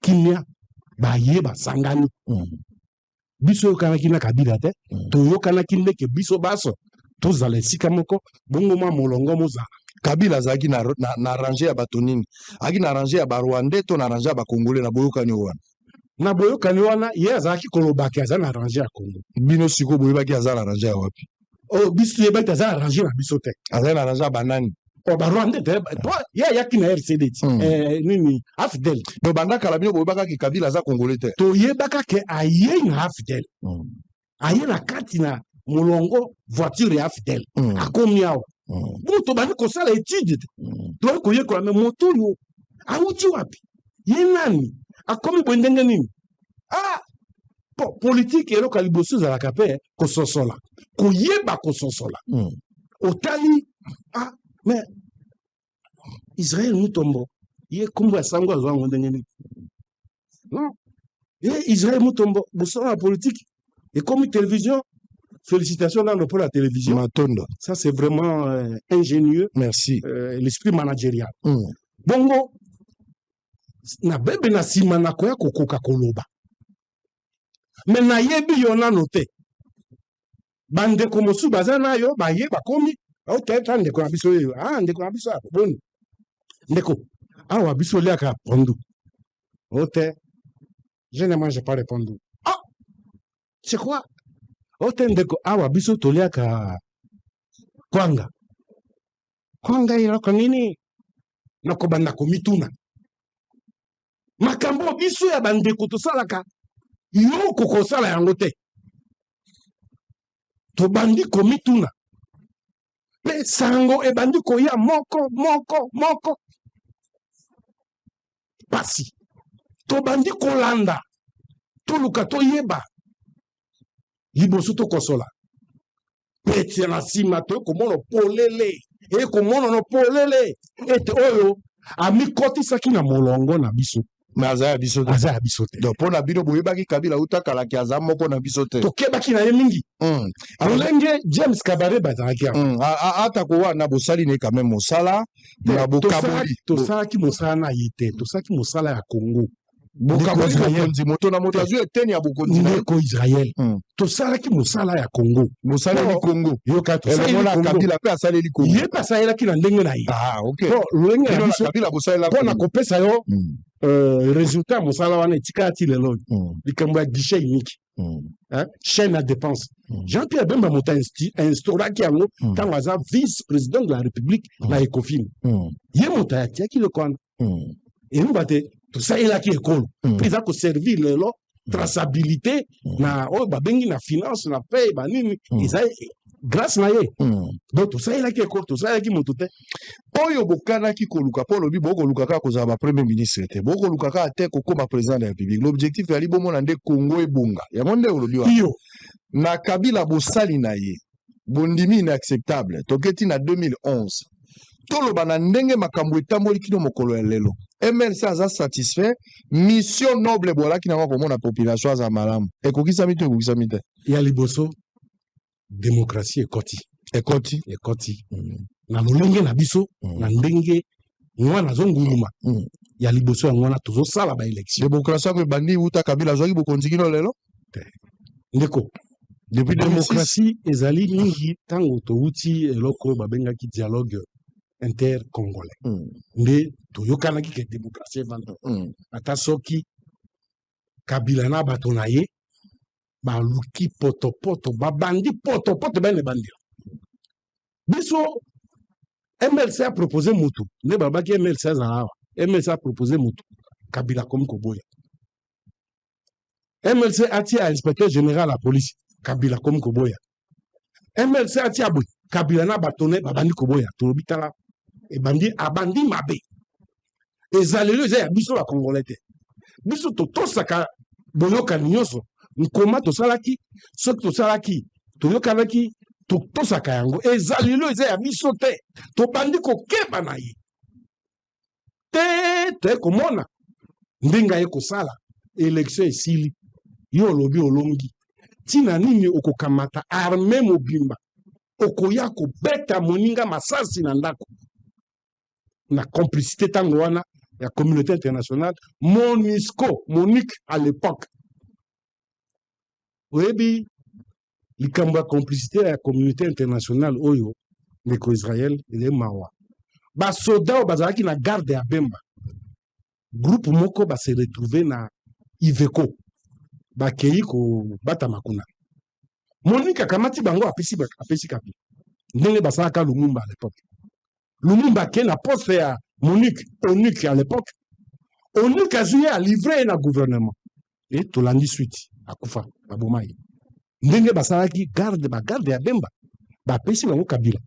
Speaker 5: kimia, baye basangani. Biso oyokanaki na Kabila te. Toyokanaki ndeke biso baso tozala esika moko, bongo mwa molongo mozala.
Speaker 4: Kabila azalaki na rangée ya bato nini? Azalaki na rangée ya Barwandais to na rangée ya Bacongolais na boyokani oyo wana?
Speaker 5: Na boyokani wana, ye azalaki kolobaki aza na rangée ya Congo.
Speaker 4: Bino sikoyo boyebaki aza na rangée ya wapi?
Speaker 5: Oyo biso toyebaki aza na rangée na biso te.
Speaker 4: Azali na rangée ya banani?
Speaker 5: O Barwandais te, po ye ayaki na RCD ti nini, AFDL.
Speaker 4: Donc banda kala bino boyebaka ke Kabila aza Congolais te?
Speaker 5: Toyebaka ke ayei na AFDL, aye na kati na molongo voiture ya AFDL, akomi awa. Bongo tobandi kosala étude te, toyei koyekola me moto oyo awuti wapi, ye nani, akomi boye ndenge nini? Ah, po politike, eloko ya liboso ezalaka mpe kososola, koyeba kososola. Otali, ah, mais Israel Mutombo, ye nkombo ya sango azwa yango ndenge nini? Non, ye Israel Mutombo, bosala na politike, ekomi télévision. Félicitations nano pour la télévision.
Speaker 4: Matondo.
Speaker 5: Ça, c'est vraiment ingénieux.
Speaker 4: Merci.
Speaker 5: L'esprit managérial. Bongo na bebe na nsima nakoya kokoka koloba, me nayebi yo nano te. Bandeko mosusu baza na yo, baye bakomi oteta ndeko na biso oyo, ah, ndeko na biso boni, ndeko, awa biso oliaka pondu o te? Je ne mange pas le pondu. Ah, c'est quoi? O te, ndeko, awa biso toliaka kwanga. Kwanga eloko nini? Nakobanda komituna makambo biso ya bandeko tosalaka, yo kokosala yango te. Tobandi komituna mpe sango ebandi koya moko moko moko. Pasi tobandi kolanda, toluka toyeba liboso tokosola pete na nsima, tokomona polele. Ekomonana polele ete oyo amikotisaki na molongo na biso.
Speaker 4: Mais aza ya biso te.
Speaker 5: Aza ya biso te.
Speaker 4: Donc mpo na bino, boyebaki Kabila uta kalaki aza moko na biso te.
Speaker 5: Tokebaki na ye mingi. Lolenge James Kabare bazalaki awa.
Speaker 4: Atako wana bosali ne quand même mosala na bokaboli.
Speaker 5: Tosalaki mosala na ye te, tosalaki mosala ya Congo.
Speaker 4: Bokaboli bokonzi, moto na moto azwi eteni ya bokonzi na ye.
Speaker 5: Ndeko Israel, tosalaki mosala ya Congo.
Speaker 4: Bosaleli Congo.
Speaker 5: Yoka, tosaleli
Speaker 4: elongo na
Speaker 5: Congo.
Speaker 4: Kabila mpe asaleli Congo.
Speaker 5: Ye mpe asalelaki na ndenge na ye.
Speaker 4: Ah, ok.
Speaker 5: Po lolenge na
Speaker 4: Bino na
Speaker 5: biso
Speaker 4: Kabila bosalela
Speaker 5: mpo na
Speaker 4: Congo.
Speaker 5: kopesa yo résultat ya mosala wana etikala ti lelo oyo. Likambo ya guichet unique, hein, chaîne à dépense. Jean-Pierre Bemba moto instauraki yango ntango aza vice président de la République na Ecofin. Ye moto atiaki eloko wana. Eloba te tosalelaki ekolo mpe eza koservir lelo traçabilité na oyo babengi na finance, na paye, banini, eza grâce na ye. Donc tosalelaki ekolo, tosalelaki moto te.
Speaker 4: Oyo bokanaki koluka, mpo olobi bokoluka kaka kozala ba premier ministre te, bokoluka kaka te kokóma président de la République. L'objectif ezali bomona nde Congo ebonga. Yango nde olobi wana.
Speaker 5: Iyo.
Speaker 4: Na Kabila, bosali na ye bondimi inacceptable. Toketi na 2011, toloba na ndenge makambo etamboli kino mokolo ya lelo, MLC aza satisfait? Mission noble bwalaki nango komona population aza malamu, ekokisami to ekokisami te?
Speaker 5: Ya liboso, démocratie ekoti.
Speaker 4: Ekoti.
Speaker 5: Ekoti na lolenge na biso, na ndenge mwana azonguluma. Ya liboso yango wana tozosala baélection.
Speaker 4: Démocratie yango ebandi wuta Kabila azwaki bokonzi kino lelo?
Speaker 5: Ndeko,
Speaker 4: depuis 2006.
Speaker 5: Démocratie ezali mingi ntango towuti eloko oyo babengaki dialogue intercongolais, nde toyokanaki ke démocratie evanda. Ata soki Kabila na bato na ye baluki potopoto, babandi potopoto, bene bandela biso. MLC a proposé mutu nde babaki MLC azala awa. MLC a proposé mutu, Kabila akomi koboya. MLC atia inspecteur général ya police, Kabila akomi koboya. MLC atia boye, Kabila na bato ne babandi koboya. Tolobi tala, ebandi, abandi mabe. Ezalelo eza ya biso bacongolais te. Biso totosaka boyokani nyonso. Nkoma tosalaki, soki tosalaki, toyokanaki, totosaka yango. Ezalelo eza ya biso te. Tobandi kokeba na ye te, toye komona ndenge aye kosala élection esili. Yo olobi olongi, ntina nini okokamata arme mobimba, okoya kobeta moninga masasi na ndako, na complicité ntango wana ya communauté internationale, MONUSCO, MONUC à l'époque? Oyebi likambo ya complicité ya communauté internationale oyo, ndeko Israel, ezali mawa. Basoda oyo bazalaki na garde ya Bemba, groupe moko base retrouve na Iveco, bakei kobatama kuna. MONUC akamati bango, apesi Kabila, ndenge basalaka Lumumba à l'époque. Lumumba ake na poste ya MONUC, ONUC à l'époque. ONUC azwi ye, alivre ye na gouvernement e tolandi suite, akufa, baboma ye. Ndenge basalaki garde, bagarde ya Bemba, bapesi bango Kabila,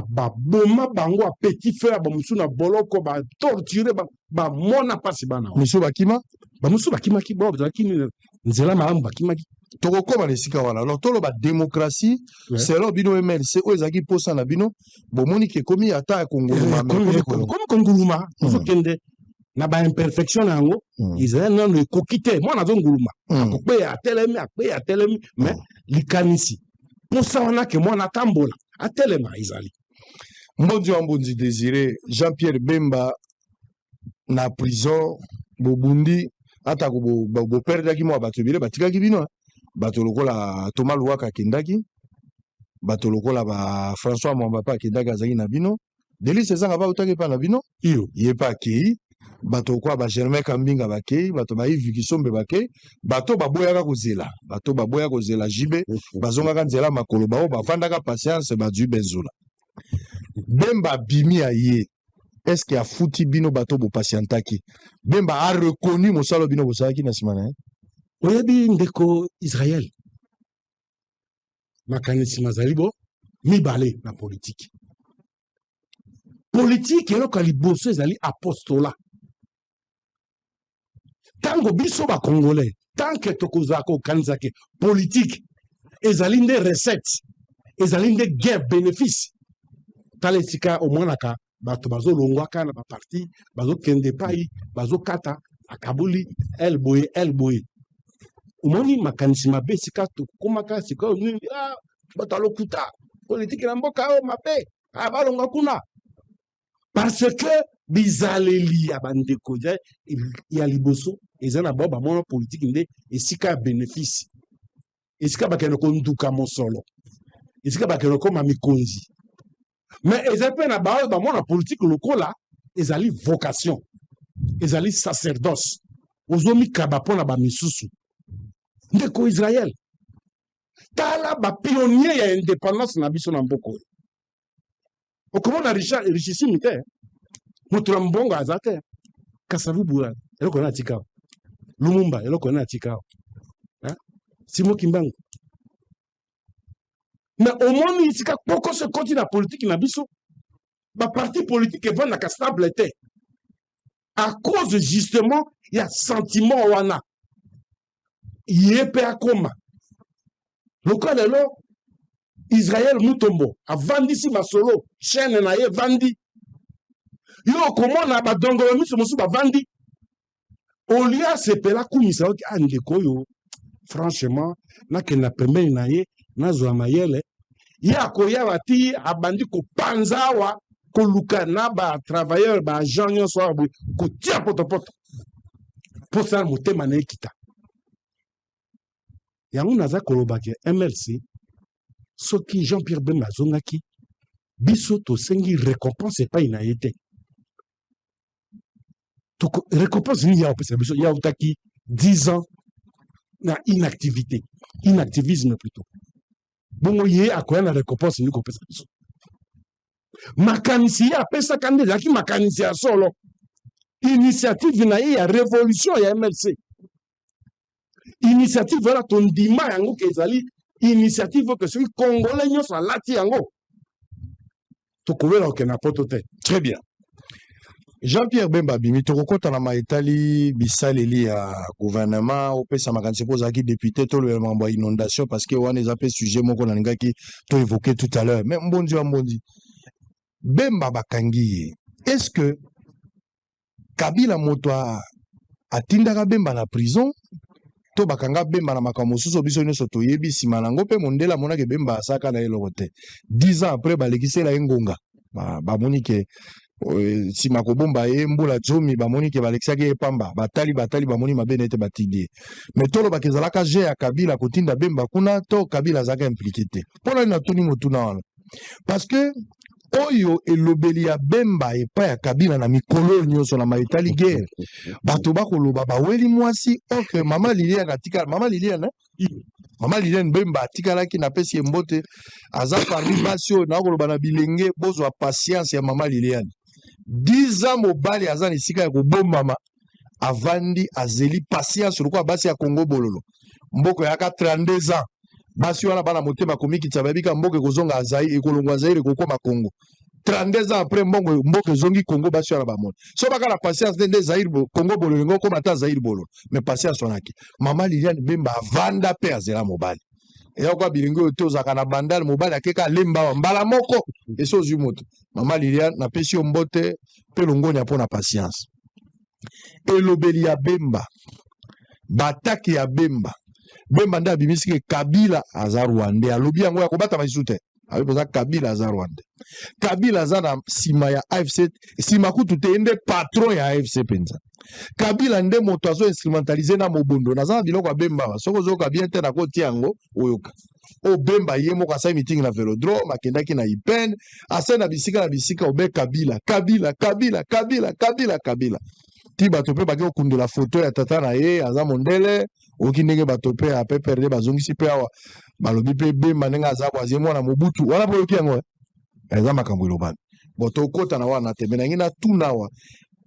Speaker 5: baboma bango à petit feu, bamosusu na boloko, batorture, bamona mpasi bana.
Speaker 4: Misusu bakima.
Speaker 5: Bamosusu bakimaki, bo bazalaki nzela malamu, bakimaki.
Speaker 4: Tokokóma na esika wana. Alors toloba démocratie, selon bino MLC, oyo ezalaki mposa na bino, bomoni ke ekomi ata ya konguluma?
Speaker 5: Komi konguluma, tozokende na baimperfection na yango. Ezali nano ekoki te. Mwana azonguluma, akokweya, atelemi, akweya, atelemi, mais likanisi, mposa wana ke mwana atambola, atelema, ezali.
Speaker 4: Mbonzi wa Mbonzi Désiré, Jean Pierre Bemba na prison, bobundi atako boperdaki mwa bato ebele, batikaki bino, bato lokola Thomas Luwaka akendaki, bato lokola ba François Mwamba mpe akendaki, azalaki na bino, Delly Sesanga mpe autaki epa na bino.
Speaker 5: Iyo.
Speaker 4: Ye mpe akei, bato lokola ba Germain Kambinga bakei, bato ba Yves Kisombe bakei, bato baboyaka kozela, bato baboya kozela jibe, bazongaka nzela makolo, bao bavandaka patience, bazwi benzola. Bemba abimi ya ye, est-ce afuti bino bato bopatientaki? Bemba a reconnu mosala bino bosalaki na nsima na ye?
Speaker 5: Oyebi, ndeko Israel, makanisi mazali bo mibale na politike. Politike, eloko ya liboso ezali apostolat. Ntango biso bacongolais, tant que tokozala kokanisa ke politike ezali nde recette, ezali nde gain, bénéfice. Tala esika omonaka bato bazolongwaka na baparti, bazokende epai, bazokata, akaboli el boye, el boye. Omoni makanisi mabe esika tokomaka sikoyo nini? Ah, bato ya lokuta, politike na mboka oyo mabe, ah, balongwa kuna, parce que bizaleli ya bandeko ya liboso eza na bao bamona politike nde esika ya bénéfice, esika bakende konduka mosolo, esika bakende kokoma mikonzi. Mais eza mpe na baoyo bamona politike lokola ezali vocation, ezali sacerdoce, ozomikaba mpo na bamisusu. Ndeko Israel, tala bapionnier ya indépendance na biso na mboka oyo. Okomona Richard richissime te, moto na mbongo aza te. Kasavubu, eloko na atika awa. Lumumba, eloko na atika awa. Simon Kimbangu. Mais omoni esika kpokoso ekoti na politike na biso, baparti politike evandaka stable te à cause justement ya sentiment wana. Ye mpe akoma lokola lelo Israel Mutombo avandisi masolo, chaîne na ye evandi. Yo okomona badongolo miso mosusu bavandi, olie asepela, akumisa oki: "Ah, ndeko oyo, franchement, nakenda pembeni na ye, nazwa mayele." Ye akoya bati abandi kopanza awa, koluka na batravailleur, baagent nyonso awa boye, kotia potopoto mposala motema na ekita. Yango naza koloba ke MLC, soki Jean Pierre Bemba azongaki, biso tosengi récompense epai na ye te. Récompense nini ya opesa biso? Ya autaki 10 ans na inactivité, inactivisme plutôt. Bongo ye akoya na récompense nini kopesa biso? Makanisi ye apesaka nde ezalaki makanisi ya solo. Initiative na ye ya révolution ya MLC, initiative wana tondima yango ke ezali initiative oyo ke soki Congolais nyonso alati yango, tokowela kokende na Poto te.
Speaker 4: Très bien. Jean-Pierre Bemba abimi, tokokɔta na maetali bisaleli ya gouvernement. Opesa makanisi mpo ozalaki député. Tolobela makambo ya inondation, parce que wana eza mpe sujet moko nalingaki toévoke tout à l'heure. Mais mbonzi ya mbonzi, Bemba bakangi ye. Est ce que Kabila moto atindaka Bemba na prison, to bakanga Bemba na makambo mosusu? Biso nyonso toyebi nsima nango mpe mondele amonaki Bemba asaka na ye eloko te. 10 ans après, balekisela ye ngonga. Bamoni ke nsima kobomba ye mbula 10, bamoni ke balekisaki ye pamba. Batali, batali, bamoni mabe na ete batindi ye. Mais tolobaka ezalaka jeu ya Kabila kotinda Bemba kuna, to Kabila azalaka impliqué te? Mpo nani natuni motuna wana? Parce que oyo elobeli ya Bemba epai ya Kabila na mikolo oyo nyonso na maetali guerre, bato bakoloba baweli mwasi. Ok, mama Liliane atikala, mama Liliane, mama Liliane Bemba atikalaki. Napesi ye mbote, aza parmi basi oyo nakoloba na bilenge bozwa patience ya mama Liliane. 10 ans mobali aza na esika ya kobombama, avandi, azeli patience lokola basi ya Kongo bololo. Mboka eyaka 32 ans, basi wana bana motema komikitisa, bayebika mboka ekozonga azai, ekolongwa Zaire, ekokoma Congo. 32 ans après, mbongo mboka ezongi Congo, basi wana bamoni so baka na patience nde nde Zaire Congo bololo ngo okoma ata Zaire bololo. Mais patience wana ke mama Liliane Bemba avanda mpe azela mobali. Eya kwa bilingi oyo te, ozalaka na Bandale, mobali akeka alemba awa mbala moko esi ozwi moto. Mama Liliane, napesi yo mbote mpe longonya mpo na patience. Elobeli ya Bemba, batake ya Bemba, Bemba nde abimisi ke Kabila aza Rwandais. Alobi yango ya kobatama lisusu te. Alobi mpenza Kabila aza Rwandais, Kabila aza na nsima ya AFC, nsima kutu te, ye nde patron ya AFC mpenza. Kabila nde moto azo instrumentalize na mobondo. Naza na biloko ya Bemba awa, soki ozoyoka bien te, nakotia yango oyoka. Oyo Bemba ye moko asali meeting na Velodrome, akendaki na Ipen, asali na bisika na bisika. Obe Kabila, Kabila, Kabila, Kabila, Kabila, Kabila, ti bato mpe bake kokundola foto ya tata na ye aza mondele. Oyoki ndenge bato mpe ya PPRD bazongisi mpe awa, balobi mpe Bemba ndenge aza bo azie mwana Mobutu wana mpe. Oyoki yango, eh? Eza makambo elobami. Bon, tokota na wana te. Me nangi natuna awa: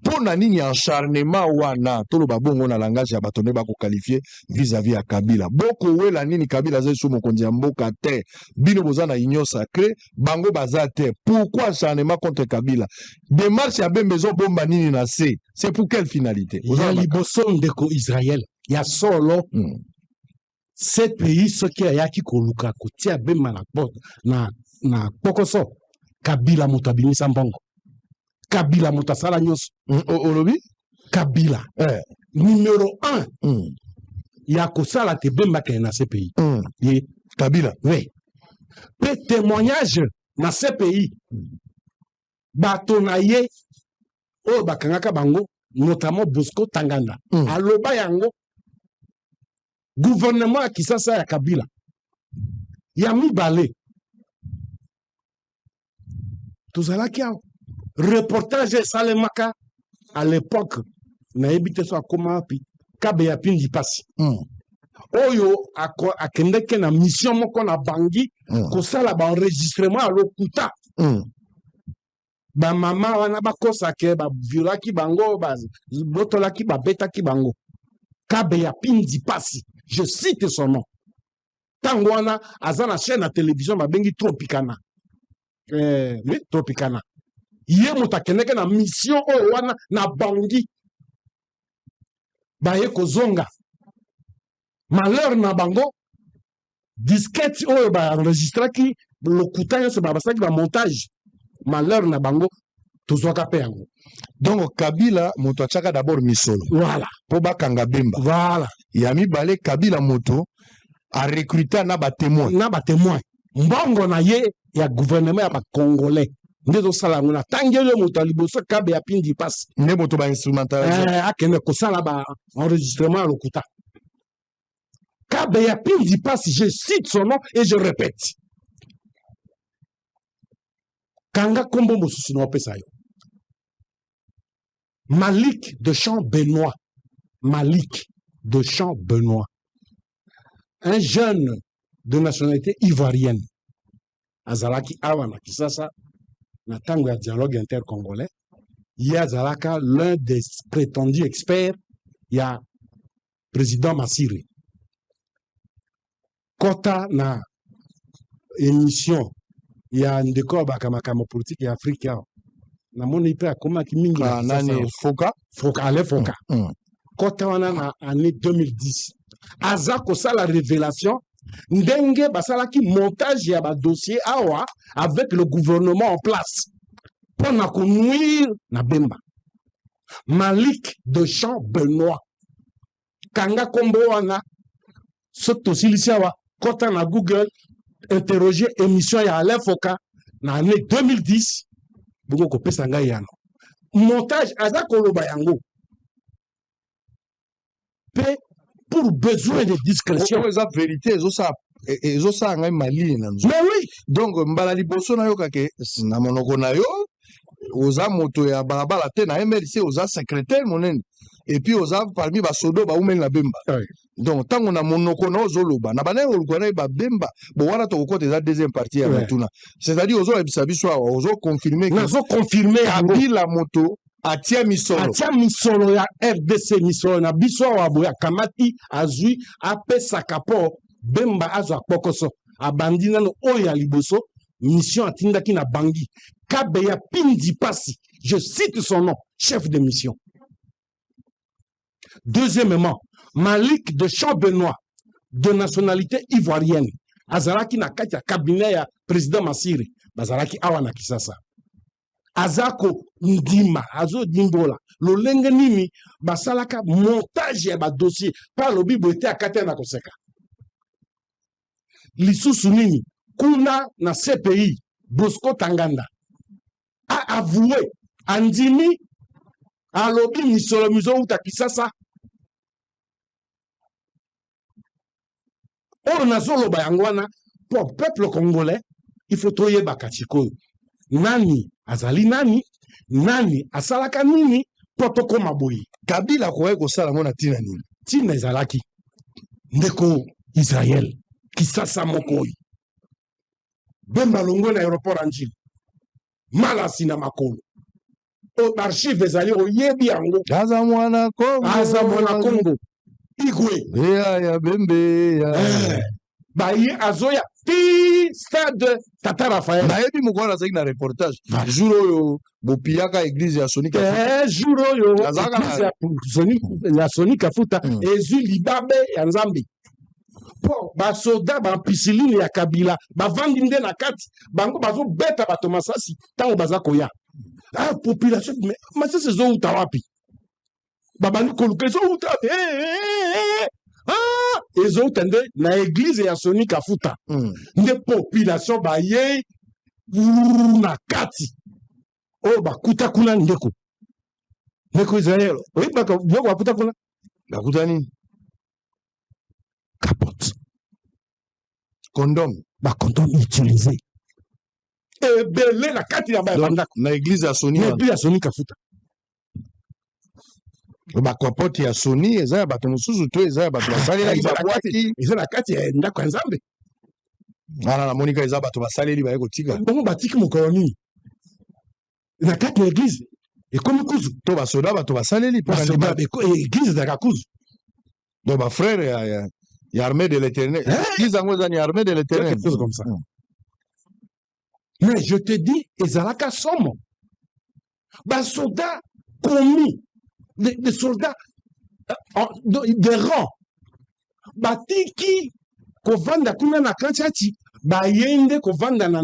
Speaker 4: mpo na nini acharnement wana? Toloba bongo na langage ya bato nde bakoqualifier vis-à-vis ya Kabila. Bokowela nini? Kabila aza lisusu mokonzi ya mboka te. Bino boza na Union sacrée, bango baza te. Pourquoi acharnement contre Kabila? Démarche ya Bemba ezobomba nini na se? C'est pour quelle finalité?
Speaker 5: Oza ya na liboso, ndeko Israel, ya solo, ce pays, soki ayaki koluka kotia Bemba na, na kpokoso. Kabila moto abimisa mbongo, Kabila moto asala nyonso.
Speaker 4: Olobi
Speaker 5: Kabila numéro 1 ya kosala te Bemba akende na CPI. Ye
Speaker 4: Kabila.
Speaker 5: Oui, mpe témoignage na CPI, bato na ye oyo bakangaka bango, notamment Bosco Tanganda, aloba yango. Gouvernement ya Kisasa ya Kabila. Ya mibale, tozalaki awa, reportage esalemaka à l'époque, nayebi te so akóma wapi, Kabe ya Pindi Pasi, oyo akendeke na mission moko na Bangi kosala baenregistrement ya lokuta. Bamama wana bakosake baviolaki bango, babotolaki, babetaki bango. Kabe ya Pindi Pasi, je cite son nom, ntango wana aza na chaîne ya télévision babengi Tropicana, oui, Tropicana. Ye moto akendeke na mission oyo wana na Bangi. Baye kozonga, malheur na bango, disquette oyo baenregistraki lokuta nyonso, basalaki bamontage, malheur na bango, tozwaka mpe yango.
Speaker 4: Donc Kabila moto atiaka d'abord misolo mpo bakanga Bemba. Ya mibale, Kabila moto arecruta na batémoin.
Speaker 5: Na batémoin. Mbongo na ye ya gouvernement ya bacongolais nde ezosala yango. Na ntangi oyo, moto ya liboso, Kabe ya Pindi Pasi.
Speaker 4: Nde moto bainstrumentalize.
Speaker 5: Akende kosala baenregistrement ya lokuta. Kabe ya Pindi Pasi, je cite son nom et je répète. Kanga nkombo mosusu na opesa yo: Malik de Champ Benoît. Malik de Champ Benoît, un jeune de nationalité ivoirienne, azalaki awa na Kisasa na ntango ya dialogue intercongolais. Ye azalaka l'un des prétendus experts ya président Masire. Kota na émission ya ndeko oyo baka makambo politike ya Afrike awa, namoni mpe akomaki mingi na
Speaker 4: Ah,
Speaker 5: Kisasa
Speaker 4: nani?
Speaker 5: awa.
Speaker 4: Foka.
Speaker 5: Foka, Ale Foka. Kota wana na année 2010, aza kosala révélation ndenge basalaki montage ya badossier awa avec le gouvernement en place mpo na konuire na Bemba. Malik de Champ Benoît, kanga nkombo wana. Soki tosilisi awa, kota na Google, interroger émission ya Alain Foka na année 2010, bongo kopesa ngai yano. Montage, aza koloba yango mpe pour besoin de discrétion.
Speaker 4: Oyo eza vérité, ezosala ngai malili na nzoto.
Speaker 5: Mais oui.
Speaker 4: Donc mbala liboso nayokake na monoko na yo, oza moto ya balabala te na MLC, oza secrétaire monene et puis oza parmi basodo baumeli na Bemba. Donc ntango na monoko na ozoloba na bandenge koluka nayeba Bemba bo wana, tokokota, eza deuxième partie ya motuna. C'est-à-dire ozoyebisa biso awa, ozoconfirme ke
Speaker 5: Nazoconfirme yango.
Speaker 4: Kabila moto atia misolo.
Speaker 5: Atia misolo ya RDC, misolo na biso awa boye, akamati, azwi, apesaka mpo Bemba azwa kpokoso. Abandi nano oyo ya liboso, mission atindaki na Bangi, Kabe ya Pindi Pasi, je cite son nom, chef de mission. Deuxièmement, Malik de Champ-Benoît, de nationalité ivoirienne, azalaki na kati ya cabinet ya président Masiri, bazalaki awa na Kisasa. Aza kondima, azodimbola lolenge nini basalaka montage ya badossier mpe alobi boye te, akati na koseka. Lisusu nini? Kuna na CPI, Bosco Tanganda a avoué, andimi, alobi misolo mizowuta Kisasa. Oyo nazoloba yango wana mpo peuple congolais, il faut toyebaka sikoyo nani azali nani, nani asalaka nini mpo tokóma boye.
Speaker 4: Kabila akoki kosala yango na ntina nini?
Speaker 5: Ntina ezalaki, ndeko Israel, Kisasa moko oyo Bemba longwe na aéroport ya Njili, malasi na makolo, oyo baarchive ezali, oyebi yango.
Speaker 4: Aza mwana Kongo.
Speaker 5: Aza mwana Kongo, Igwe.
Speaker 4: Eya ya Bembe ya.
Speaker 5: Baye azoya ti stade Tata Raphaël.
Speaker 4: Nayebi mokolo wana azalaki na reportage.
Speaker 5: Voilà.
Speaker 4: Jour oyo bopiyaka église ya Soni Kafuta.
Speaker 5: Jour oyo
Speaker 4: Azalaka
Speaker 5: église ya Soni Kafuta ezwi libabe ya Nzambe mpo Mpo basoda bampisilini ya Kabila bavandi nde na kati, bango bazobeta bato masasi ntango baza koya. Ah, population, mais masasi ezowuta wapi? Babandi koluka ezowuta wapi? Eh, eh, eh, eh. Ah, ezowuta nde na église ya Soni Kafuta. Nde population bayei na kati oyo bakuta kuna. Ndeko Israel, oyebaka biloko bakuta kuna?
Speaker 4: Bakuta nini?
Speaker 5: Capote.
Speaker 4: Condom.
Speaker 5: Bacondom utilisé ebele na kati ya bandako.
Speaker 4: Na église ya Soni?
Speaker 5: Na église ya Soni Kafuta.
Speaker 4: Bacapote ya Soni eza ya bato mosusu to eza ya bato basalelaki? Babwaki?
Speaker 5: Eza na kati ya ndako ya Nzambe.
Speaker 4: Wana namonika eza bato basaleli, baye kotika.
Speaker 5: Bongo batiki mokolo nini na kati ya église? Ekomi kuzu.
Speaker 4: To basoda, bato basaleli?
Speaker 5: Basoda, église ezalaka kuzu.
Speaker 4: Donc bafrère ya Armée de l'Éternel, église yango eza ni Armée de l'Éternel.
Speaker 5: Quelque chose comme ça. Mais je te dis, ezalaka somo. Basoda commis des soldats de rang batiki kovanda kuna na kati, baye nde kovanda na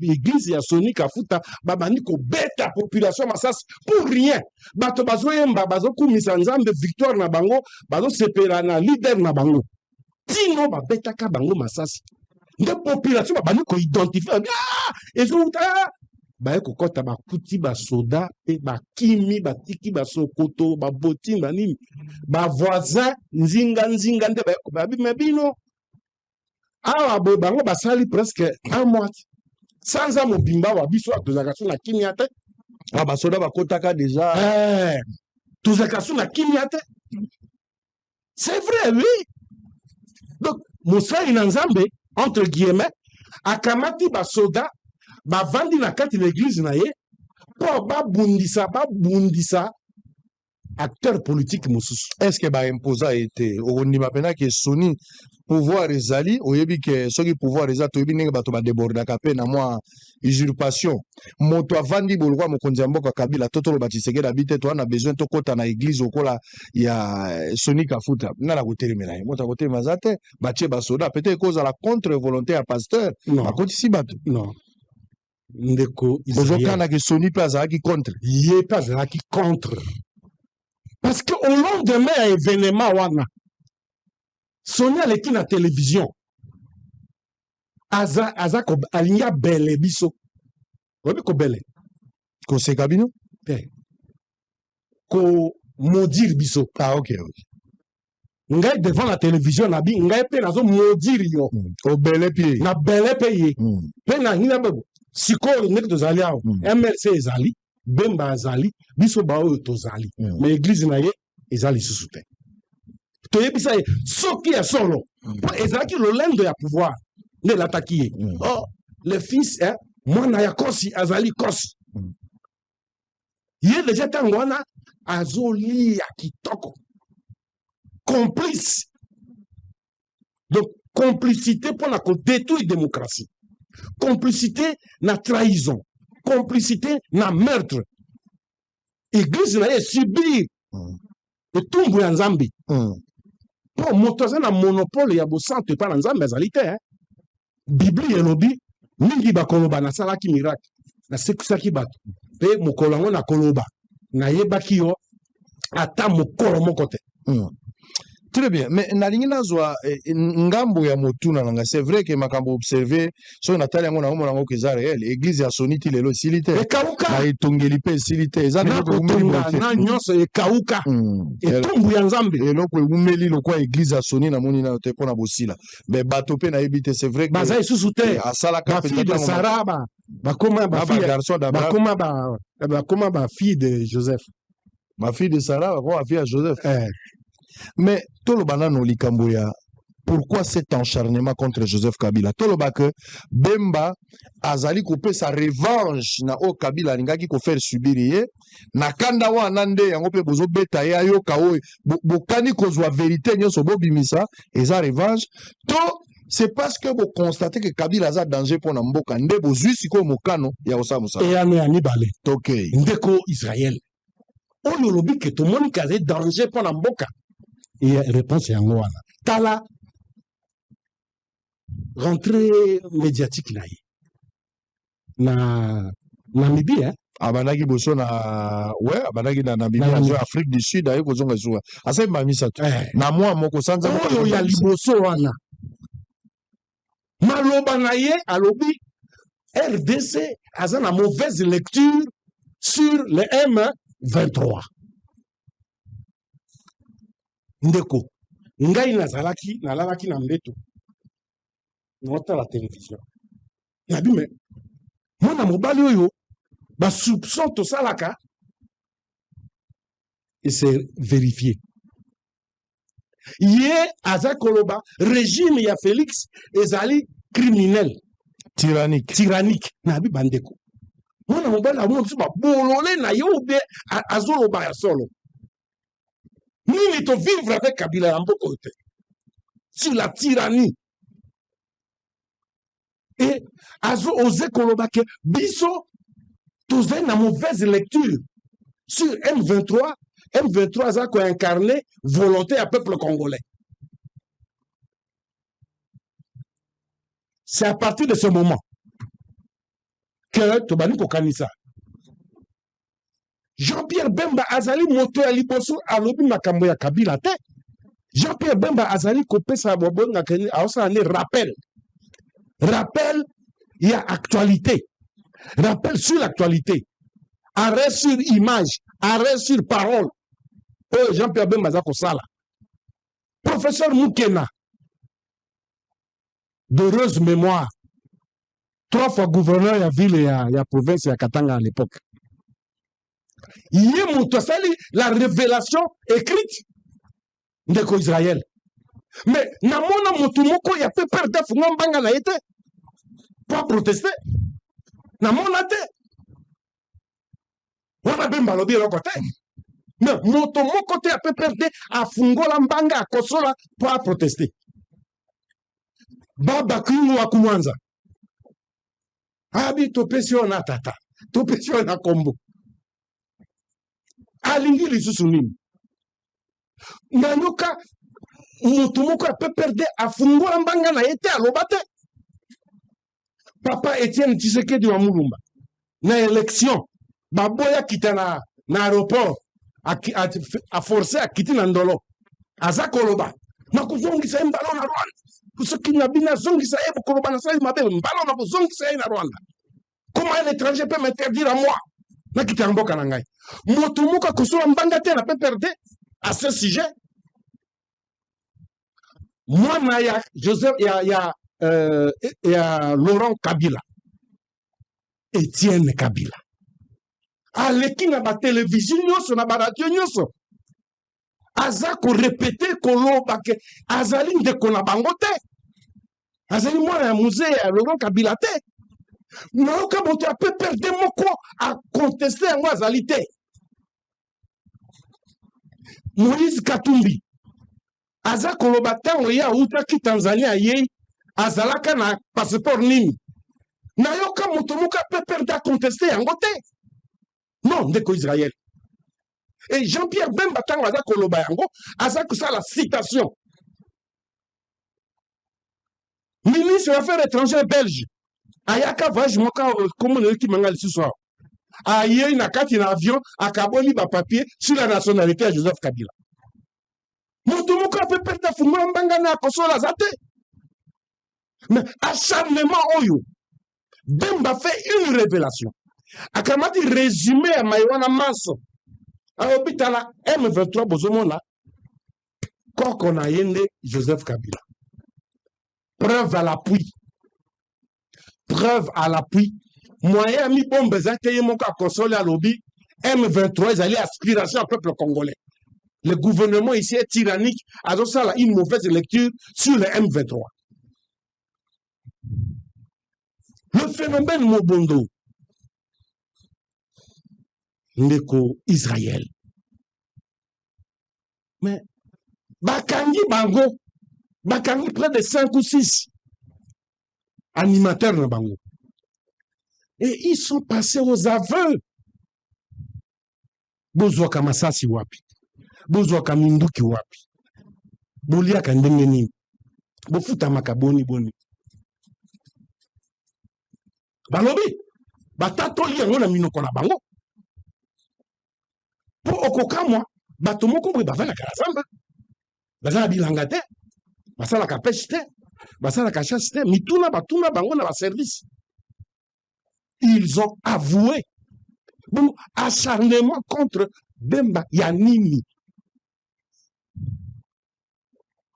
Speaker 5: église ya Soni Kafuta. Babandi kobeta population masasi pour rien. Bato bazoyemba, bazokumisa Nzambe, victoire na bango, bazosepela na leader na bango, tino babetaka bango masasi. Nde population babandi koidentifier: ah, ezowuta. Baye kokɔta, bakuti basoda mpe bakimi, batiki basokoto, baboti, banini. Bavoisin nzinga nzinga nde baye babima bino awa boye. Bango basali presque un mois, sanza mobimba awa. Biso tozalaka so na kimia te.
Speaker 4: Ah, basoda bakotaka déjà?
Speaker 5: Eh, tozalaka so na kimia te, c'est vrai, oui. Donc mosali na Nzambe, entre guillemets, akamati basoda, bavandi na kati na église na ye mpo babundisa acteur politique mosusu.
Speaker 4: Est ce que baimposa ye te? Okondima mpenza ke Soni pouvoir ezali, oyebi ke soki pouvoir eza, toyebi ndenge bato badébordaka mpe na mwa usurpation. Moto avandi bolokwa mokonzi ya mboka Kabila to toloba Tshisekedi abi te, toza na besoin tokɔta na église lokola ya Soni Kafuta, nga na kotelemela ye, moto akotelema aza te. Batie basoda, peut-être ekozala contre volonté ya pasteur.
Speaker 5: Non.
Speaker 4: Bakotisi bato.
Speaker 5: Non, ndeko Israël.
Speaker 4: Ozokanaka Soni mpe azalaki contre?
Speaker 5: Ye mpe azalaki contre, parce que au lendemain ya événement wana, Soni aleki na télévision, aza alingi abele biso. Oyebi kobele?
Speaker 4: Koseka bino?
Speaker 5: Te, komaudire biso.
Speaker 4: Ah, ok.
Speaker 5: Ngai devant la télévision nabi, ngai mpe nazomaudire yo.
Speaker 4: Obele mpe.
Speaker 5: Na bele mpe ye mpe na nini bebo. Sikoyo ndenge tozali awa, MLC ezali, Bemba azali, biso baoyo tozali. Mais église na ye eza lisusu te. Toyebisa ye soki ya solo, mpo ezalaki lolendo ya pouvoir nde elataki ye. Oh, le fils, eh, mwana ya kosi azali kosi. Ye déjà ntango wana azolia kitoko, complice. Donc complicité mpona kodétruire démocratie, complicité na trahison, complicité na meurtre. Église na ye subir etumbu ya Nzambe, mpo moto aza na monopole ya bosantu epai na Nzambe azali te, eh. Biblia elobi mingi bakoloba: "Nasalaki miracle, nasekwisaki bato," mpe mokolo yango nakoloba: "Nayebaki yo ata mokolo moko te."
Speaker 4: Très bien, mais nalingi nazwa ngambo ya motuna na ngai. C'est vrai que makambo observe, soki natali yango, naomona yango ke eza réel. Église ya Soni ti lelo esili te.
Speaker 5: Ekauka.
Speaker 4: Na etongeli mpe esili te, eza
Speaker 5: na
Speaker 4: eloko ewumeli
Speaker 5: kotonga
Speaker 4: boye te.
Speaker 5: Na nyonso ekauka. Etumbu ya Nzambe.
Speaker 4: Eloko ewumeli lokwa église ya Soni, namoni nano te mpona bosila. Mais bato mpe nayebi te, c'est vrai que
Speaker 5: baza lisusu te.
Speaker 4: Asalaka
Speaker 5: bafille de Sara bakoma
Speaker 4: na
Speaker 5: bafille
Speaker 4: bagarçon d'Abraham.
Speaker 5: Bakoma bafille de Joseph.
Speaker 4: Bafille de Sara bakoma bafille ya Joseph.
Speaker 5: Eh.
Speaker 4: Mais toloba nano likambo ya pourquoi cet acharnement contre Joseph Kabila. Toloba ke Bemba azali kopesa revanche na oyo Kabila alingaki kofaire subir ye na kanda wana, nde yango mpe bozobeta ye ayoka oyo bokani kozwa vérité nyonso bobimisa, eza revanche to c'est parce que boconstate que Kabila aza danger mpo na mboka, nde bozwi sikoyo mokano ya kosala mosala?
Speaker 5: Eyano ya mibale.
Speaker 4: Tokei.
Speaker 5: Ndeko Israel, oyo olobi ke tomoni ke azali danger mpo na mboka, e réponse yango wana. Tala. Rentrée médiatique na ye na Namibie, hein?
Speaker 4: Abandaki boso na, ouais, abandaki na Namibie.
Speaker 5: Na
Speaker 4: azwa Afrique du Sud, aye kozonga esuka, asali mbala misato na mwa moko, sanza moko.
Speaker 5: Oyo ya liboso wana, maloba na ye, alobi RDC aza na mauvaise lecture sur le M23. Ndeko, ngai nazalaki, nalalaki na mbeto, naotala télévision, nabi: "Me mwana mobali oyo, basoupçon tosalaka ese vérifié." Ye aza koloba régime ya Félix ezali criminel,
Speaker 4: tyrannique.
Speaker 5: Tyrannique. Nabi: "Bandeko, mwana mobali amona biso babolole na ye ube azoloba ya solo nini? Tovivre avec Kabila ya mboka oyo te sur la tyrannie e azo ose koloba ke biso tozali na mauvaise lecture sur M23. M23 aza koincarne volonté ya peuple congolais." C'est à partir de ce moment que tobandi kokanisa Jean-Pierre Bemba azali moto ya liboso alobi makambo ya Kabila te. Jean-Pierre Bemba azali kopesa, babengaka aosala nde rappel, rappel ya actualité, rappel sur l'actualité, arrêt sur image, arrêt sur parole oyo Jean-Pierre Bemba aza kosala. Professeur Mukena, d'heureuse mémoire, trois fois gouverneur ya ville ya province ya Katanga à l'époque, ye moto asali la révélation écrite. Ndeko Israel, mais namona motu moko ya PPRD afunga mbanga na ye te po aproteste, namona te. Wana Bemba alobi eloko te, mais moto moko te ya PPRD afungola mbanga, akosola mpo aproteste. Baba Kyungu wa Kumwanza abi: "Topesi yo na tata, topesi yo na kombo." Alingi lisusu nini? Nayoka motu moko ya PPRD afungola mbanga na ye te, aloba te. Papa Etienne Tshisekedi wa Mulumba, na élection, baboya kita na aéroport, aforce akiti na Ndolo, aza koloba: "Nakozongisa ye mbala na Rwanda. Soki na bino azongisa ye, koloba nasali mabe, mbala na kozongisa ye na Rwanda. Comment un étranger peut m'interdire à moi nakita ya mboka na ngai?" Moto moko akosola mbanga te na PPRD à ce sujet. Mwana ya Joseph ya Laurent Kabila, Etienne Kabila, aleki na batelevizio nyonso, na baradio nyonso, aza korepete koloba ke azali ndeko na bango te, azali mwana ya mzee ya Laurent Kabila te. Nayoka moto ya PPRD moko akonteste yango azali te. Moïse Katumbi aza koloba ntango ye awutaki Tanzania, ayei, azalaka na passeport nini? Nayoka moto moko ya PPRD akonteste yango te. Non, ndeko Israel, et Jean-Pierre Bemba, ntango aza koloba yango, aza kosala citation. Ministre ya Affaires étrangères belge ayaka voyage moko, kombo nayoki manga lisusu awa, ayei na kati na avion, akaboli bapapier sur la nationalité ya Joseph Kabila. Moto moko ya PPRD afungola mbanga na akosola aza te. Mais acharnement oyo, Bemba fait une révélation, akamati résumé ya mai wana manso, alobi: "Tala M23, bozomona koko na ye nde Joseph Kabila." Preuve à l'appui, preuve à l'appui. Moyen ya mibomba eza te. Ye moko akosoli, alobi M23 ezali aspiration ya peuple congolais, le gouvernement ici est tyrannique, azosala une mauvaise lecture sur le M23. Le phénomène Mobondo, ndeko Israel, mais bakangi bango, bakangi près de 5 ou 6 animateurs na bango et ils sont passés aux aveux. Bozwaka masasi wapi? Bozwaka minduki wapi? Boliaka ndenge nini? Bofutamaka boni boni? Balobi batatoli yango na minoko na bango, mpo okokamwa bato moko boye bavandaka na zamba, baza na bilanga te, basalaka pêche te, basalaka chasse te. Mituna batuna bango na baservice, ils ont avoué. Bon, acharnement contre Bemba ya nini?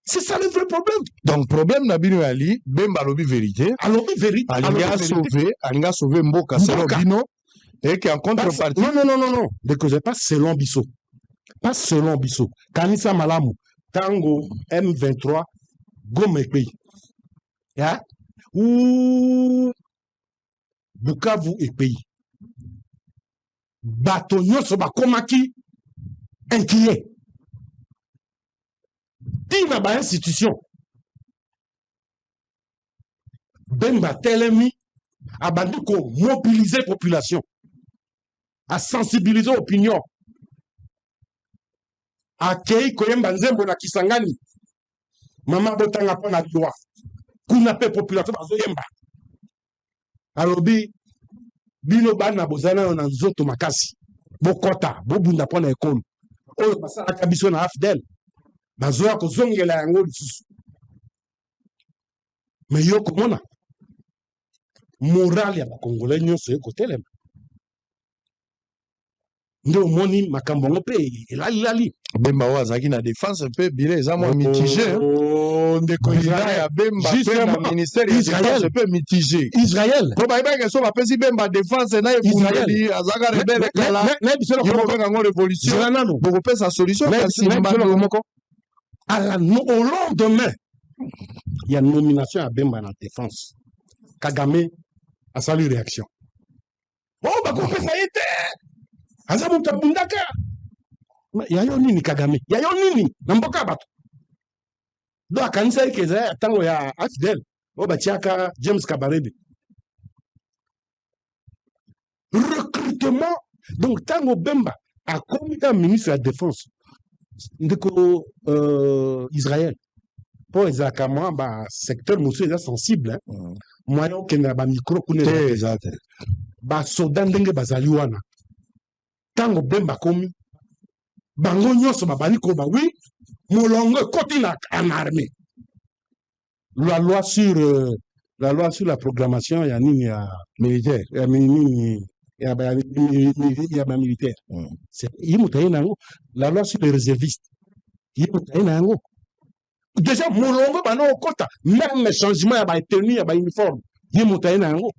Speaker 5: C'est ça le vrai problème.
Speaker 4: Donc problème na bino yali Bemba alobi vérité.
Speaker 5: Alobi vérité.
Speaker 4: Alingi asauve, alingi asauve mboka selon bino, et qu'en contrepartie
Speaker 5: Non, non, non, non, non, ndeko, pas selon biso, pas selon biso. Kanisa malamu, ntango M23, Goma ekwei ya ou Bukavu ekwei, bato nyonso bakomaki inquiet, ntina bainstitution. Bemba telemi, abandi komobiliser population, asensibiliser opinion, akei koyemba nzembo na Kisangani, mama botanga mpo na loi kuna, mpe population bazoyemba. Alobi: bino bana boza nayo na nzoto makasi, bokɔta, bobunda mpo na ekolo. Oyo basalaka biso na AFDL, bazoya kozongela yango lisusu. Mais yo komona morale ya bakongolais nyonso ekotelema nde omoni makambo yango mpe elalilali.
Speaker 4: Bemba oyo azalaki na défense, mpe bile eza mwa mitigé.
Speaker 5: Oh, ndeko.
Speaker 4: Bilan ya Bemba mpe na ministère ya défense mpe mitigé.
Speaker 5: Israel.
Speaker 4: Mpo bayebaki so bapesi Bemba défense na ebundeli, azalaka rebelle kala, yo bobenga yango révolution.
Speaker 5: Nano.
Speaker 4: Bokopesa solution kasi.
Speaker 5: Moko à la, au lendemain ya nomination ya Bemba na défense, Kagame asali réaction: o bakopesa ye te, aza moto abundaka. Ya yo nini, Kagame? Ya yo nini na mboka ya bato? Do akanisa eke eza ya ntango ya AFDL oyo batiaka James Kabarebe, recrutement. Donc ntango Bemba akomi kaka ministre ya défense, ndeko Israel, mpo ezalaka mwa basecteur mosusu eza sensible, hein? Moyen okende na bamicro kuna
Speaker 4: te, eza te.
Speaker 5: Basoda ndenge bazali wana, ntango Bemba akomi, bango nyonso babandi koloba: oui, molongo ekoti na en armée. La loi sur la programmation ya nini, ya
Speaker 4: militaire.
Speaker 5: Ya nini, ya bamilitaire. Ye moto aye na yango. La loi sur les réservistes, ye moto aye na yango. Déjà molongo bana okota, même changement ya batenue, ya bauniforme, ye moto aye na yango.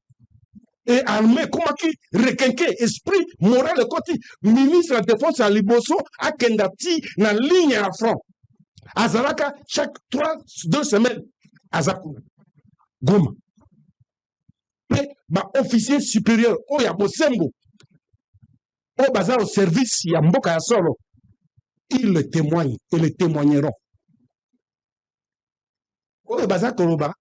Speaker 5: Et armée ekomaki requinqué, esprit moral ekoti. Ministre ya défense ya liboso akenda ti na ligne ya front, azalaka chaque 3, 2 semaines aza kuna Goma. Mpe baofficier supérieur oyo ya bosembo, oyo baza au service ya mboka ya solo, ils le témoignent et le témoigneront. Oyo baza koloba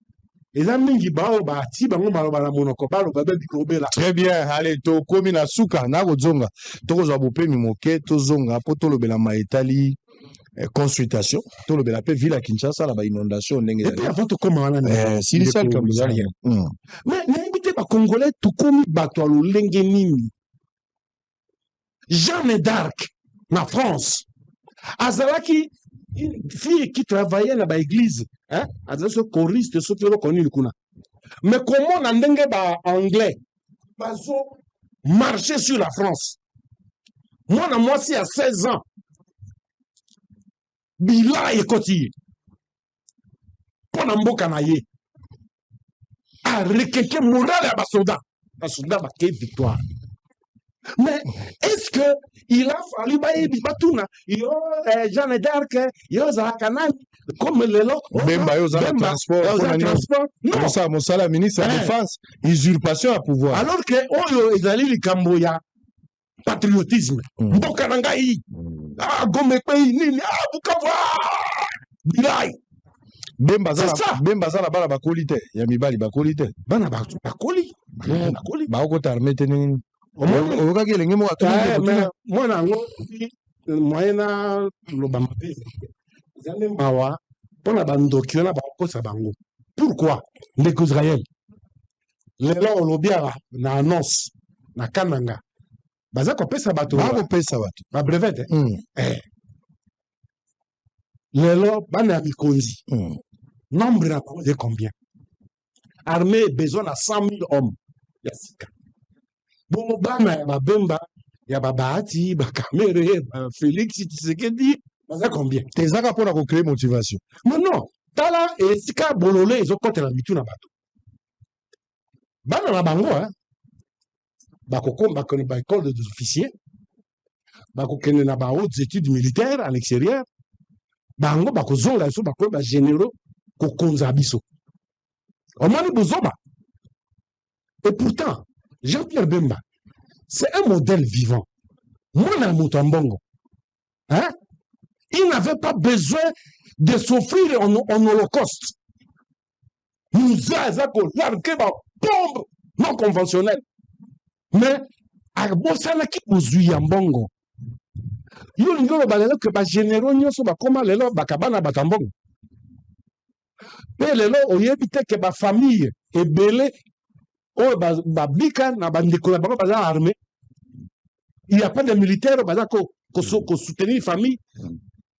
Speaker 5: eza mingi, baoyo bati bango maloba na monoko, baloba be bilobela.
Speaker 4: Très bien, allez, tokomi na suka na kozonga, tokozwa bopemi moke, tozonga mpo tolobela ma etali consultation, tolobela mpe ville ya Kinshasa na bainondation ndenge.
Speaker 5: Et puis avant tokóma wana,
Speaker 4: silisa likambo ezali.
Speaker 5: Mais nayebi te, bacongolais tokomi bato ya lolenge nini? Jeanne d'Arc na France azalaki une fille qui travaillait na baéglise, hein? Azalaki so choriste, soki eloko nini kuna. Mais komona ndenge baanglais bazo marcher sur la France, mwana mwasi ya 16 ans, bila ekoti ye mpo na mboka na ye, arequinquer morale ya basoda, basoda bakei, victoire. Mais est-ce que il a fallu bayebi batuna yo, Jeanne d'Arc, yo ozalaka nani, comme lelo?
Speaker 4: Bemba, yo oza na transport,
Speaker 5: oza transport?
Speaker 4: Non, mosala ya ministre ya défense, usurpation ya pouvoir.
Speaker 5: Alors que oyo ezali likambo ya patriotisme, mboka na ngai. Ah, Goma ekwei, nini, ah, Bukavu, ah, bilai.
Speaker 4: Bemba Bemba aza na bana bakoli te, ya mibali bakoli te?
Speaker 5: Bana bakoli, bakoli.
Speaker 4: Bakokota armée te ndenge nini? Oyokaki elenge moko?
Speaker 5: Mwana yango, moyen na loba mabe, eza nde mawa mpona bandoki wana bakokosa bango. Pourquoi, ndeko Israel? Lelo olobi awa na annonce na Kananga, baza kopesa bato.
Speaker 4: Bakopesa bato
Speaker 5: babrevet te. Eh. Lelo bana ya mikonzi, nombre na bango eza combien? Armée besoin na 100 000 hommes ya sika. Bongo bana ya babemba, ya babahati, bakamere, bafélix Tshisekedi baza combien?
Speaker 4: Te, ezaka mpona kocréer motivation.
Speaker 5: Mais non, tala esika bolole ezokɔtela mitu na bato. Bana na bango, hein, bakokoma, bakende baécole des officiers, bakokende na bahautes études militaires à l'extérieur. Bango bakozonga biso, bakomi bagénéraux kokonza biso. Omoni bozoba? Et pourtant Jean-Pierre Bemba, c'est un modèle vivant. Mwana ya moto ya mbongo, hein? Il n'avait pas besoin de s'offrir en holocauste. Muza aza kolarguer babombe non conventionnelle, mais abosanaki bozwi ya mbongo. Yo olingi oloba lelo ke bagénéraux nyonso bakóma lelo bakabana bato ya mbongo? Mpe lelo oyebi te ke bafamille ebele oyo babika na bandeko na bango baza armé, il y a pas de militaire oyo baza kosoutenir famille,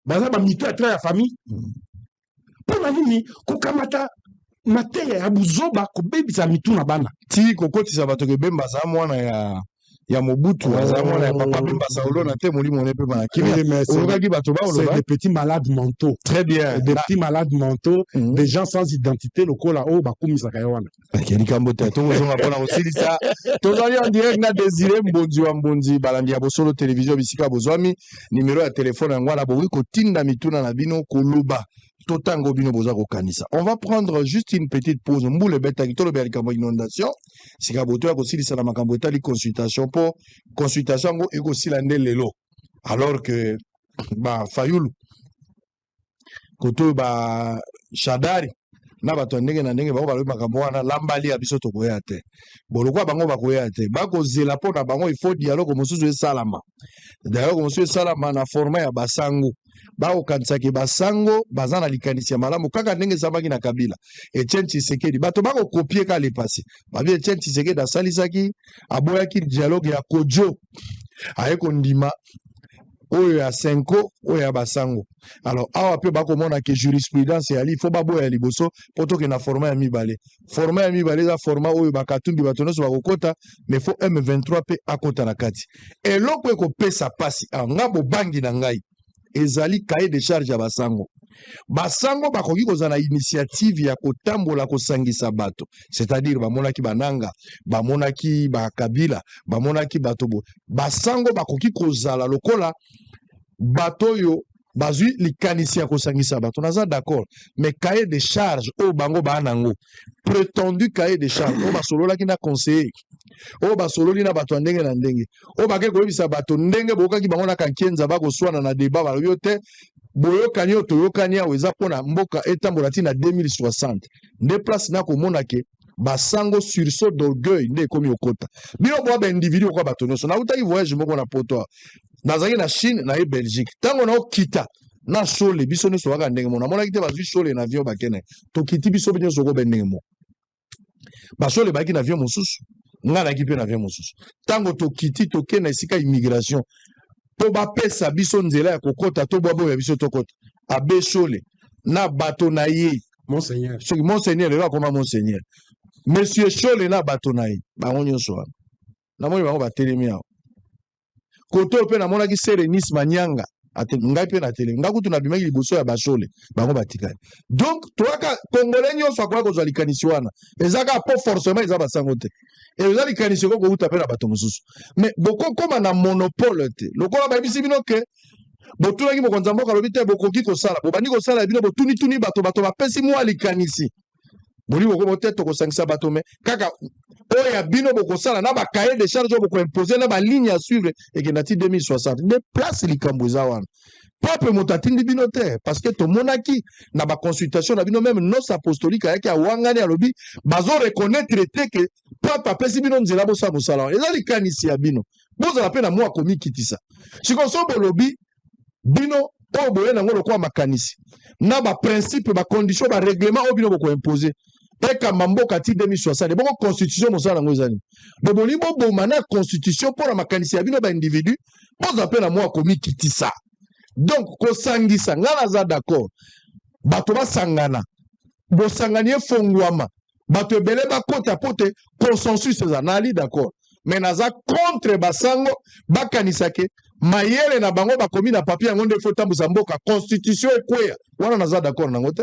Speaker 5: baza bamito ya tra ya famille. Mpo na nini kokamata mateya ya buzoba, kobebisa mitu na bana?
Speaker 4: Ti kokotisa bato ke Bemba aza mwana ya Mobutu, aza mwana ya papa Bemba Saolo na te, molimo ne mpe bana kimia. Oyokaki bato
Speaker 5: baoloba? C'est des petits malades mentaux.
Speaker 4: Très bien.
Speaker 5: Des petits malades mentaux, des gens sans identité lokola oyo bakumisaka ye wana.
Speaker 4: Ok, likambo te, tokozonga mpona kosilisa. Tozali en direct na Désiré Mbonzi wa Mbonzi. Balandi ya Bosolo Télévision, bisika bozwami, nimero ya telefone yango wana, bokoki kotinda mituna na bino, koloba totango bino boza kokanisa. On va prendre juste une petite pause. Mbula ebetaki, tolobela likambo ya inondation. Sika boto ya kosilisa na makambo etali consultation, mpo consultation yango ekosila nde lelo, alors que bafayulu kote oyo, bashadari na bato ya ndenge na ndenge, bango balobi makambo wana lambali ya biso, tokoya te. Bolokwa bango bakoya te, bakozela mpo na bango il faut dialogue mosusu esalama. Dialogue mosusu esalama na format ya basango. Bakokanisaki basango baza na likanisi ya malamu, kaka ndenge esamaki na Kabila, Etienne Tshisekedi. Bato bakocopier ka le passé. Babi Etienne Tshisekedi asalisaki, aboyaki dialogue ya Kojo, aye kondima oyo ya Cenco, oyo ya basango. Alors awa mpe bakomona ke jurisprudence eyali, fo baboya liboso mpo tokende na format ya mibale. Format ya mibale eza format oyo bakatumbi, bato nyonso bakokota, mais fo M23 mpe akota na kati. Eloko ekopesa mpasi awa, nga bobangi na ngai ezali cahier de charge ya basango. Basango bakoki kozala na initiative ya kotambola, kosangisa bato, c'est-à-dire bamonaki bananga, bamonaki bakabila, bamonaki bato bo. Basango bakoki kozala lokola bato oyo bazwi likanisi ya kosangisa bato, naza d'accord. Mais cahier de charge oyo bango baa nango, prétendu cahier de charge oyo basololaki na conseiller, oyo basololi na bato ya ndenge na ndenge, oyo bake koyebisa bato ndenge boyokaki bango na Kankienza, bakoswana na débat, balobi yo te, boyokani oyo toyokani awa eza mpona mboka etambola ntina 2060. Nde place nakomona ke basango, sursaut d'orgueil nde ekomi okota. Bino boya baindividu okoka bato nyonso. Nautaki voyage moko na poto, nazalaki na Chine, na ye Belgique. Ntango naokita na Shole, biso nyonso kaka ndenge moko. Namonaki te bazwi Shole na avion, bakene, tokiti biso nyonso kobe ndenge moko. Bashole bayaki na avion mosusu, ngai nayaki mpe na avion mosusu. Ntango tokiti, toke na esika immigration mpo bapesa biso nzela ya kokɔta, to bwa boya biso tokɔta. Abbé Shole na bato na ye,
Speaker 5: monseigneur,
Speaker 4: soki monseigneur, lelo akoma monseigneur, monsieur Shole na bato na ye, bango nyonso wana namoni bango batelemi awa. Kote oyo mpe namonaki Serenis Manyanga, ngai mpe natelemi. Ngai kutu nabimaki liboso ya bashole, bango batikali. Donc toyaka, congolais nyonso akoya kozwa likanisi wana. Eza kaka mpo forcément eza basango te, eza likanisi ekoki kouta mpe na bato mosusu, mais bokokóma na monopole te. Lokola bayebisi bino ke botunaki mokonzi ya mboka, alobi te bokoki kosala, bobandi kosala ya bino, botunituni bato, bato bapesi mwa likanisi, boli bokomo te tokosangisa bato, mais kaka oyo ya bino bokosala na bacahier de charge oyo bokoimpose na baligne ya suivre ekenda ti 2060. Nde place likambo eza wana. Pape moto atindi bino te, parce que tomonaki na baconsultation na bino, même nonce apostolique ayaki, awangani, alobi bazoreconnaître te ke pape apesi bino nzela bosala mosala wana. Eza likanisi ya bino, bozala mpe na mwa komikitisa. Sikoyo so bolobi bino oyo boye nango lokola makanisi na baprincipe, bacondition, barèglement oyo bino bokoimpose. Ekamba mboka ti 2060. Bongo constitution, mosala yango eza nini? Bo bolingi boboma na constitution mpo na makanisi ya bino baindividu. Boza mpe na mwa komikitisa. Donc kosangisa, ngai naza d'accord, bato basangana, bosangani efongwama, bato ebele bakota mpo te consensus eza. Nali d'accord, mais naza contre basango bakanisa ke mayele na bango bakomi na papier yango nde faut tambusa mboka, constitution ekweya. Wana naza d'accord nango te.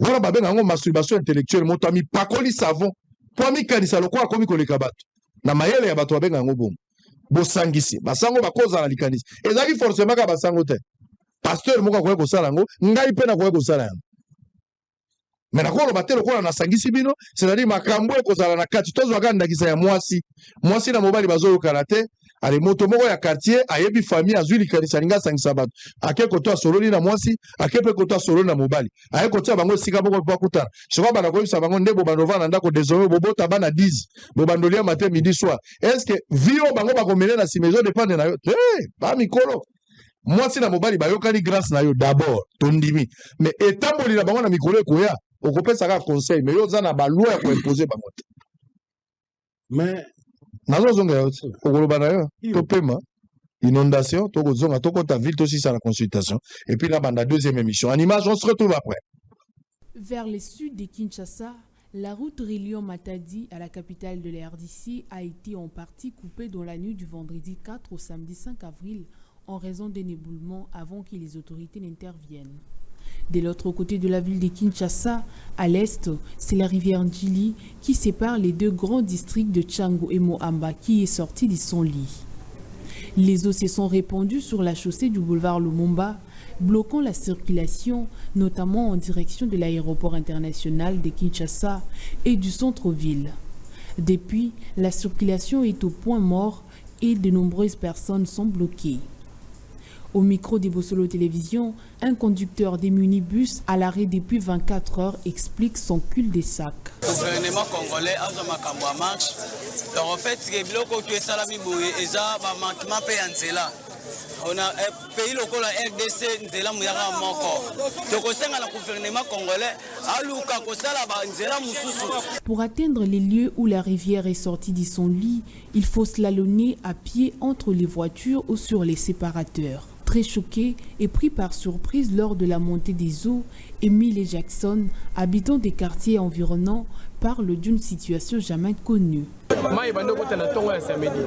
Speaker 4: Wana babenga yango masturbation intellectuelle. Moto amipakoli savon mpo amikanisa lokola akomi koleka bato na mayele ya bato. Babenga yango bongo. Bosangisi basango bakozala likanisi, ezalaki forcément kaka basango te. Pasteur moko akoki kosala yango, ngai mpe nakoki kosala yango, mais nakoloba te lokola nasangisi bino, c'est-à-dire makambo ekozala na kati. Tozwaka ndakisa ya mwasi. Mwasi na mobali bazoyokana te. Ale, moto moko ya quartier ayebi famille, azwi likanisi, alingi asangisa bato. Ake koto, asololi na mwasi, ake mpe koto, asololi na mobali, aye kotia bango esika moko mpo akutana. Sikoyo banda koyebisa bango nde bobanda ovanda na ndako, désormais bobota bana 10, bobanda olia matin, midi, soir. Est ce que vie oyo bango bakomele na nsima ezodépendre na yo te? Bamikolo, mwasi na mobali bayokani grâce na yo d'abord, tondimi, mais etamboli na bango na mikolo ekoya, okopesa kaka conseil, mais yo oza na baloi ya koimpose bango te.
Speaker 5: Mais
Speaker 4: nazozonga yo te, okoloba na yo. Topema inondation, tokozonga, tokota ville, tosisa na consultation et puis nabanda deuxième émission. En image, on se retrouve après.
Speaker 6: Vers le sud de Kinshasa, la route reliant Matadi à la capitale de la RDC a été en partie coupée dans la nuit du vendredi 4 au samedi 5 avril en raison d'un éboulement avant que les autorités n'interviennent. De l'autre côté de la ville de Kinshasa, à l'est, c'est la rivière Ndjili qui sépare les deux grands districts de Tshangu et Mont-Amba qui est sortie de son lit. Les eaux se sont répandues sur la chaussée du boulevard Lumumba, bloquant la circulation, notamment en direction de l'aéroport international de Kinshasa et du centre-ville. Depuis, la circulation est au point mort et de nombreuses personnes sont bloquées. Au micro de Bosolo Télévision, un conducteur des minibus à l'arrêt depuis 24 heures explique son cul-de-sac.
Speaker 7: Gouvernement congolais azwa makambo ya marche. Donc en fait ke biloko oyo esalami boye eza bamanquement mpe ya nzela. Ona pays lokola RDC, nzela moyaka moko. Tokosenga na gouvernement congolais aluka kosala banzela mosusu.
Speaker 6: Pour atteindre les lieux où la rivière est sortie de son lit, il faut slalonner à pied entre les voitures ou sur les séparateurs. Très choqué et pris par surprise lors de la montée des eaux, Emile Jackson, habitant des quartiers environnants, parle d'une situation jamais connue.
Speaker 8: Mai ebandi okota na ntongo ya samedi.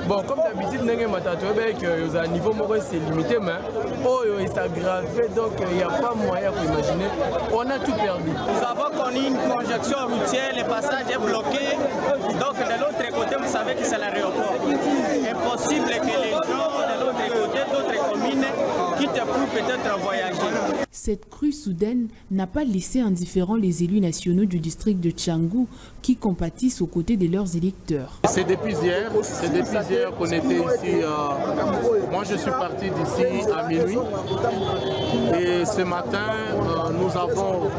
Speaker 8: Bon, comme d'habitude, ndenge matata, toyebaki ke ozala niveau moko, c'est limité, mais oyo es'aggrave, donc il y a pas moyen ya koimaginer, on a tout perdu.
Speaker 9: Nous avons connu une congestion routière, le passage est bloqué. Donc de l'autre côté, vous savez que c'est l'aéroport. Impossible que les gens de l'autre côté, d'autres communes, quittent pour peut-être voyager.
Speaker 6: Cette crue soudaine n'a pas laissé indifférents les élus nationaux du district de Tshangu qui compatissent aux côtés de leurs électeurs.
Speaker 10: C'est depuis hier qu'on était ici. Moi, je suis parti d'ici à minuit. Et ce matin, nous avons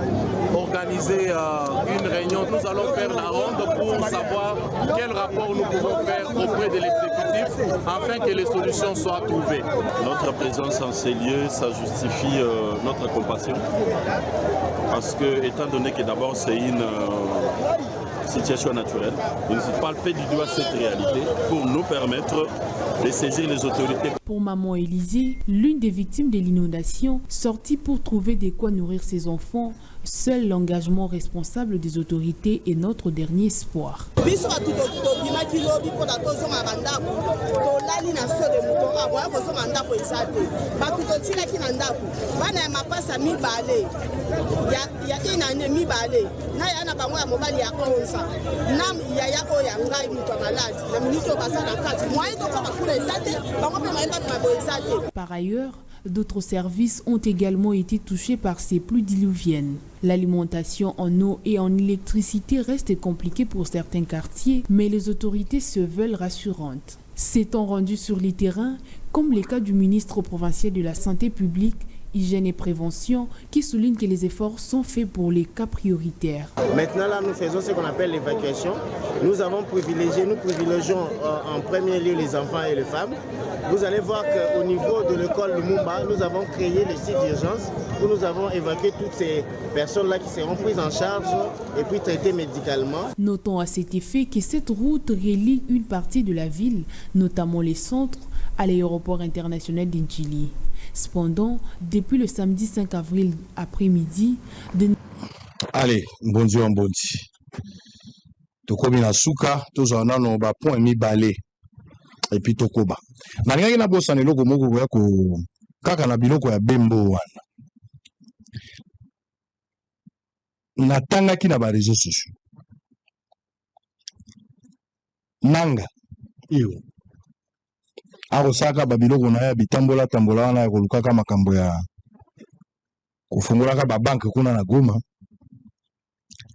Speaker 10: organisé une réunion. Nous allons faire la ronde pour savoir quel rapport nous pouvons faire auprès de l'exécutif afin que les solutions soient trouvées.
Speaker 11: Notre présence en ces lieux, ça justifie notre compassion. Parce que, étant donné que d'abord c'est une situation naturelle, nous ne sommes pas fait du doigt cette réalité pour nous permettre de saisir les autorités.
Speaker 6: Pour maman Élisée, l'une des victimes de l'inondation, sortie pour trouver de quoi nourrir ses enfants, seul l'engagement responsable des autorités est notre dernier espoir.
Speaker 12: Biso bato tobimaki lobi mpona tozonga bandako, tolali na saut-de-mouton. Aboya kozonga ndako eza te. Bato totikaki na ndako, bana ya mapasa mibale ya inane mibale na ya na bango ya mobali ya 11 na yaya oyo ya ngai moto ya maladi na miniti oyo baza na kati. Moyen tokoma kuna eza te, bango mpe moyen babima boye eza te.
Speaker 6: Par ailleurs, d'autres services ont également été touchés par ces pluies diluviennes. L'alimentation en eau et en électricité reste compliquée pour certains quartiers, mais les autorités se veulent rassurantes. S'étant rendues sur les terrains, comme le cas du ministre provincial de la Santé publique, Hygiène et Prévention, qui souligne que les efforts sont faits pour les cas prioritaires.
Speaker 13: Maintenant, là, nous faisons ce qu'on appelle l'évacuation. Nous avons privilégié, nous privilégions en premier lieu les enfants et les femmes. Vous allez voir qu'au niveau de l'école Lumumba, nous avons créé le site d'urgence où nous avons évacué toutes ces personnes-là qui seront prises en charge et puis traitées médicalement.
Speaker 6: Notons à cet effet que cette route relie une partie de la ville, notamment les centres, à l'aéroport international d'Inchili. Cependant, depuis le samedi 5 avril après-midi, de...
Speaker 4: Allez, bonjour, bonjour. Tokomi na suka, tozwa nano ba point mibale et puis tokoba. Nalingaki nabosana eloko moko koya ko kaka na biloko ya bembo wana. Natangaki na ba réseaux sociaux. Nanga iyo akosalaka babiloko na ye ya bitambola tambola wana ya kolukaka makambo ya kofungolaka babanke kuna na Goma,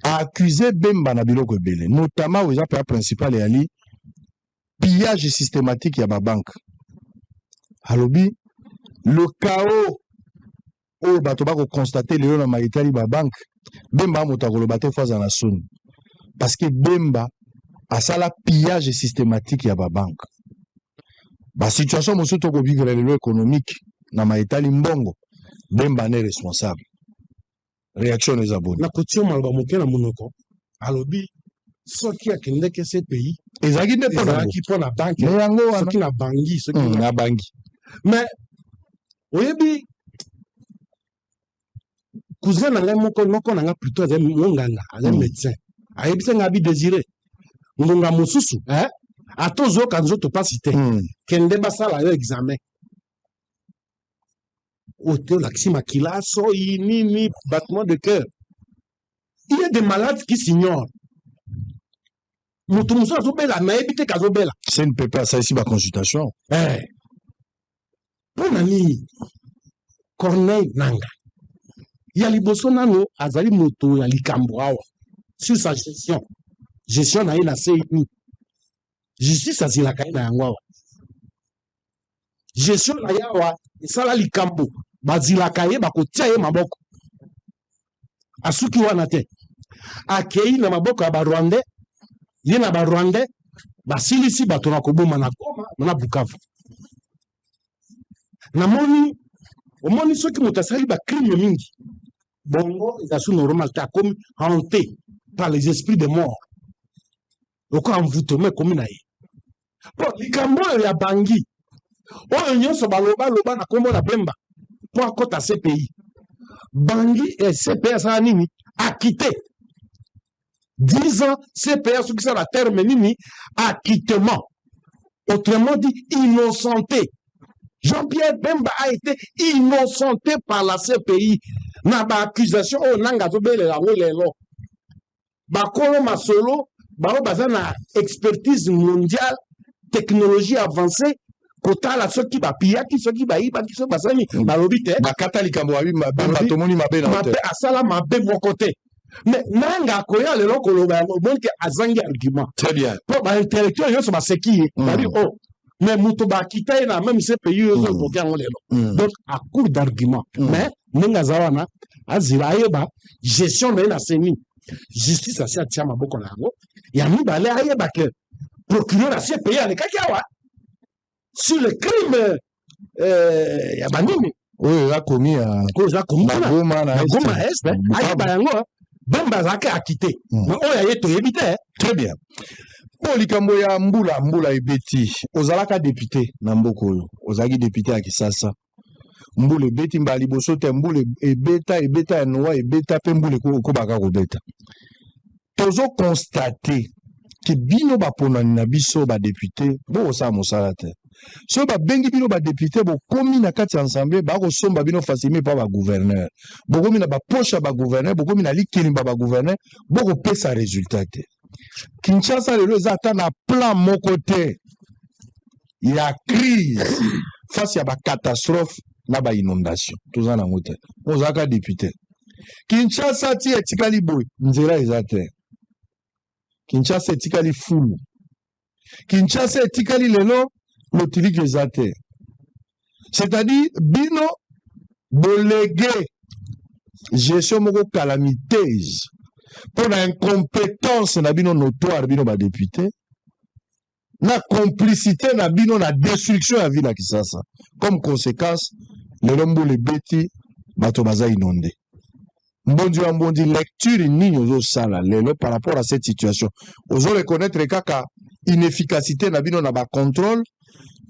Speaker 4: accuse Bemba na biloko ebele, notamment oyo eza mpenza principal eyali pillage systématique ya babanke. Alobi le chaos oyo bato bakoconstate lelo na maitali babanke, Bemba moto akoloba te, fo aza na soni parce que Bemba asala pillage systématique ya babanke. Basituation mosusu tokovivre lelo économique na maetali mbongo, Bemba ne responsable. Réaction eza boni?
Speaker 5: Nakotia maloba moke na monoko. Alobi soki akendeki CPI,
Speaker 4: ezalaki nde
Speaker 5: ezalaki mpo na banke.
Speaker 4: Yango wana.
Speaker 5: Soki na bangi, soki
Speaker 4: na bangi.
Speaker 5: Mais oyebi, cousin na ngai moko, noko na ngai plutôt, azali monganga, azali médecin, ayebisa ngai abi: "Désiré, ngonga mosusu ata ozoyoka nzoto mpasi te, kende basala yo examen oyo te, olakisi makila, soyi nini, battement de cœur." Il y a des malades qui s'ignorent. Moto mosusu azobela, nayebi te kazobela.
Speaker 4: CNPP asalisi baconsultation.
Speaker 5: Mpo na nini Corneille Nanga ya liboso nano azali moto ya likambo awa sur sa gestion, gestion na ye na CENI? Justice azilaka ye na yango awa. Gestion na ye awa esala likambo, bazilaka ye, bakotia ye maboko. Asuki wana te, akei na maboko ya Barwandais. Ye na Barwandais basilisi bato na koboma na Goma na Bukavu. Namoni, omoni, soki moto asali bacrime mingi bongo, eza su normal te, akomi hanté par les esprits de mort, lokola envoûtement ekomi na ye. Mpo likambo oyo ya bangi oyo nyonso balobaloba na nkombo na Bemba mpo akɔta CPI, bangi e CPI asala nini? Akite 10 ans. CPI asukisa terme nini? Acquittement, autrement dit innocenté. Jean-Pierre Bemba a été innocenté par la CPI na baaccusation oyo Nanga azobelela yango lelo. Bakolo masolo bango baza na expertise mondiale, technologie avancée, kotala soki bapiyaki, soki bayibaki, soki basali, balobi te.
Speaker 4: Bakata likambo, babi Bemba tomoni mabe na
Speaker 5: mabe asala mabe moko te. Mais Nanga akoya lelo koloba yango, omoni ke azangi argument.
Speaker 4: Très bien.
Speaker 5: Mpo baintellectuel nyonso baseki ye, babi o mais moto bakita ye na même CPI oyo ozokoki yango lelo. Donc à court d'argument. Mais ndenge aza wana, azila, ayeba gestion na ye na CENI, justice asi atia maboko na yango. Ya mibale, ayeba ke procureur asi CPI alekaki awa sur le crime ya banini.
Speaker 4: Oyo eza komi ya
Speaker 5: oyo eza komi
Speaker 4: na Goma
Speaker 5: na Goma Est. Ayeba yango, Bemba azalaki akite, mais oyo aye toyebi te.
Speaker 4: Très bien. Mpo likambo ya mbula, mbula ebeti, ozalaka député na mboka oyo, ozalaki député ya Kisasa. Mbula ebeti mbala liboso te, mbula ebeta, ebeta ya noa, ebeta mpe mbula ekobaka kobeta. Tozoconstate ke bino baponani na biso badéputé bokosala mosala te. Soki babengi bino badéputé, bokomi na kati ya assemblée, bakosomba bino facilement mpa bagouverneur, bokomi na bapoche ya bagouverneur, bokomi na likelimba bagouverneur, bokopesa résultat te. Kinshasa lelo eza ata na plan moko te ya crise face ya bacatastrophe na bainondation, toza nango te. Ozalaka député, Kinshasa ti etikali boye, nzela eza te, Kinshasa etikali fulu, Kinshasa etikali lelo lotiliki eza te. C'est-à-dire bino Bolege gestion moko calamiteuse mpo na incompetence na bino notoire, bino ba député, na complicité na bino na destruction ya ville ya Kinshasa. Comme conséquence, lelo mbula ebeti, bato baza inondé. Mbonzi ya Mbonzi, lecture nini ozosala lelo par rapport à cette situation? Ozo reconnaître kaka inefficacité na bino na ba contrôle,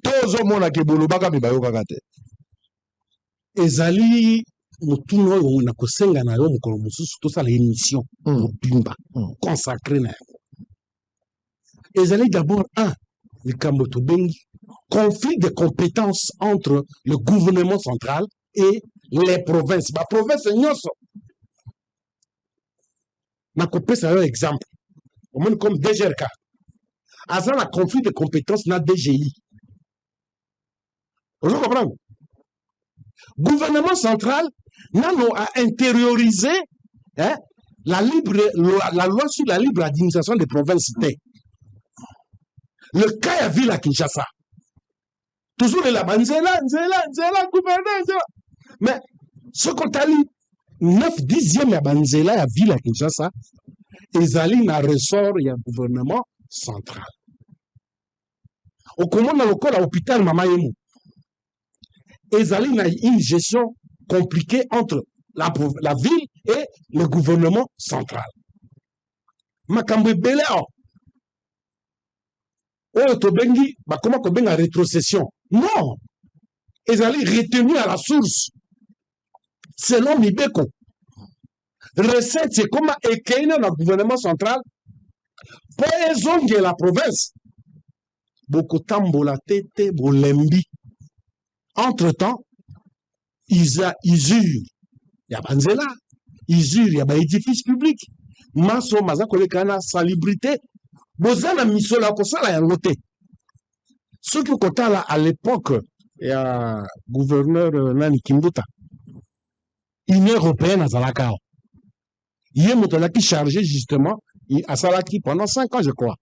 Speaker 4: to ozomona ke bolobaka me bayokaka te?
Speaker 5: Ezali motuna oyo na kosenga na yo mokolo mosusu tosala émission mobimba consacré na yango. Ezali d'abord un likambo tobengi conflit de compétences entre le gouvernement central et les provinces, ba province nyonso. Nakopesa yo exemple. Omoni, comme DGRK aza na conflit de compétences na DGI. Ozo comprendre? Gouvernement central nano a intériorisé, hein, la loi sur la libre administration des provinces te. Le cas ya ville ya Kinshasa, toujours elaba nzela, nzela, nzela, gouverneur, nzela. Mais soki otali, 9 dixième ya banzela ya ville ya Kinshasa ezali na ressort ya gouvernement central. Okomona lokola hôpital Mama Yemo ezali na une gestion compliquée entre la ville et le gouvernement central. Makambo ebele awa oyo tobengi, bakoma kobenga rétrocession, non, ezali retenu à la source selon mibeko. Recette ekoma ekei na gouvernement central mpo ezongela province. Bokotambola te te, bolembi. Entre temps, iza usure ya banzela, usure ya ba édifice public, maso maza koleka na salubrité. Boza na misolo ya kosala yango te. Soki okotala, à l'époque ya gouverneur nani, Kimbuta, Union européenne azalaka awa. Ye moto azalaki chargé justement, asalaki pendant 5 ans, je crois,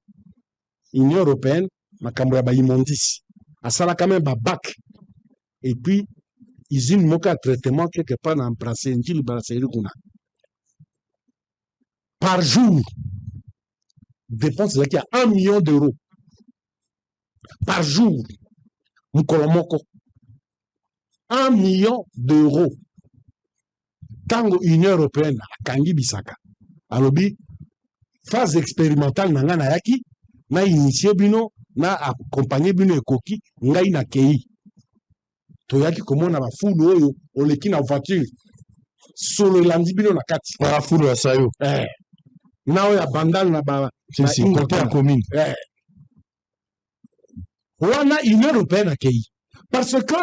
Speaker 5: Union européenne, makambo ya ba immondices. Asalaka même ba bac et puis usine moko ya traitement quelque part na brasserie, Njili brasserie kuna. Par jour, dépense ezalaki ya 1 million d'euros par jour. Mokolo moko, 1 million d'euros. Ntango Union européenne akangi bisaka, alobi: phase expérimentale na ngai, nayaki na initie bino, na accompagne bino, ekoki, ngai nakei. Toyaki komona bafulu oyo oleki na voiture, solo elandi bino na kati.
Speaker 4: Bafulu ya sayo.
Speaker 5: Na oyo ya Bandal na ba
Speaker 4: Si, si, côté ya commune.
Speaker 5: Wana Union européenne akei parce que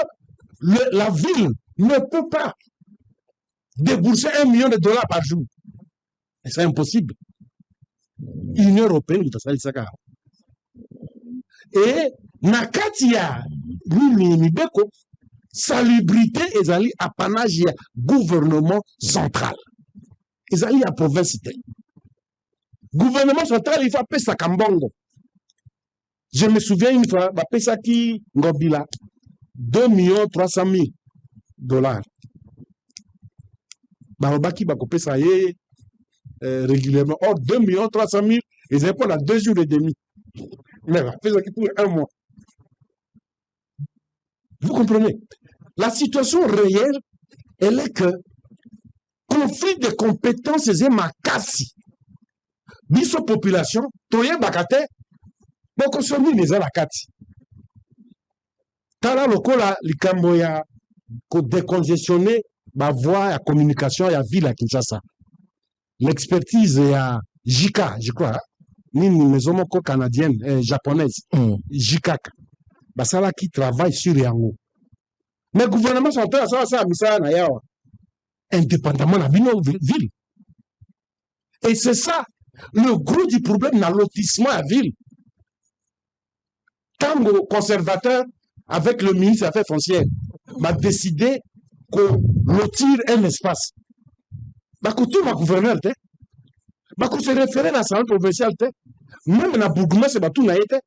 Speaker 5: la ville ne peut pas débourser 1 million de dollars par jour et c'est impossible. Union européenne moto asalisaka awa. E na kati ya nini, mibeko, salubrité ezali apanage ya gouvernement central, ezali ya province te. Gouvernement central, il faut apesaka mbongo. Je me souviens, une fois bapesaki Ngobila 2 millions 300 000 dollars. Balobaki bakopesa ye régulièrement. Or 2 millions 300 000 ezali mpona 2 jours et demi, mais bapesaki pour un mois. Vous comprenez? La situation réelle, elle est que conflit de compétences eza makasi. Biso population toyebaka te bokoso nini eza na kati. Tala lokola likambo ya ko décongestionner ba voie ya communication ya ville ya Kinshasa, l'expertise ya JICA, je crois, nini, maison moko canadienne, japonaise, JICA, basalaki travail sur yango. Mais gouvernement central asalasala misala na ye awa indépendamment na bino ville. Et c'est ça le gros du problème na lotissement ya ville. Ntango conservateur avec le ministre des Affaires foncières ba décidé ko lotir un espace, bakotuna gouverneur te, bako se référer na assemblée provinciale te, même na bourgmestre batuna ye te.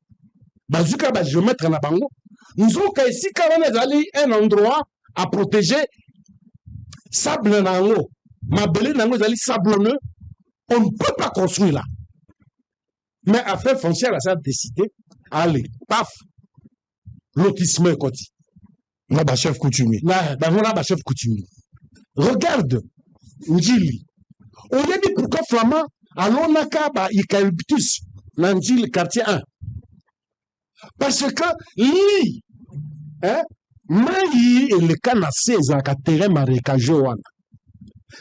Speaker 5: Bazwi kaka ba géomètre na bango. Nzoka esika wana ezali un endroit à protéger. Sable na yango, mabele na yango ezali sablonneux, on ne peut pas construire là. Mais affaire foncière aza décidé, allez, paf, lotissement ekoti.
Speaker 4: Na bachef coutumier.
Speaker 5: Na bango na bachef coutumier. Regarde Njili, oyebi pourquoi Flamand alonaka ba eucalyptus na Njili quartier 1? Parce que li, hein, mai eleka na se, ezalaka terrain marécageux wana.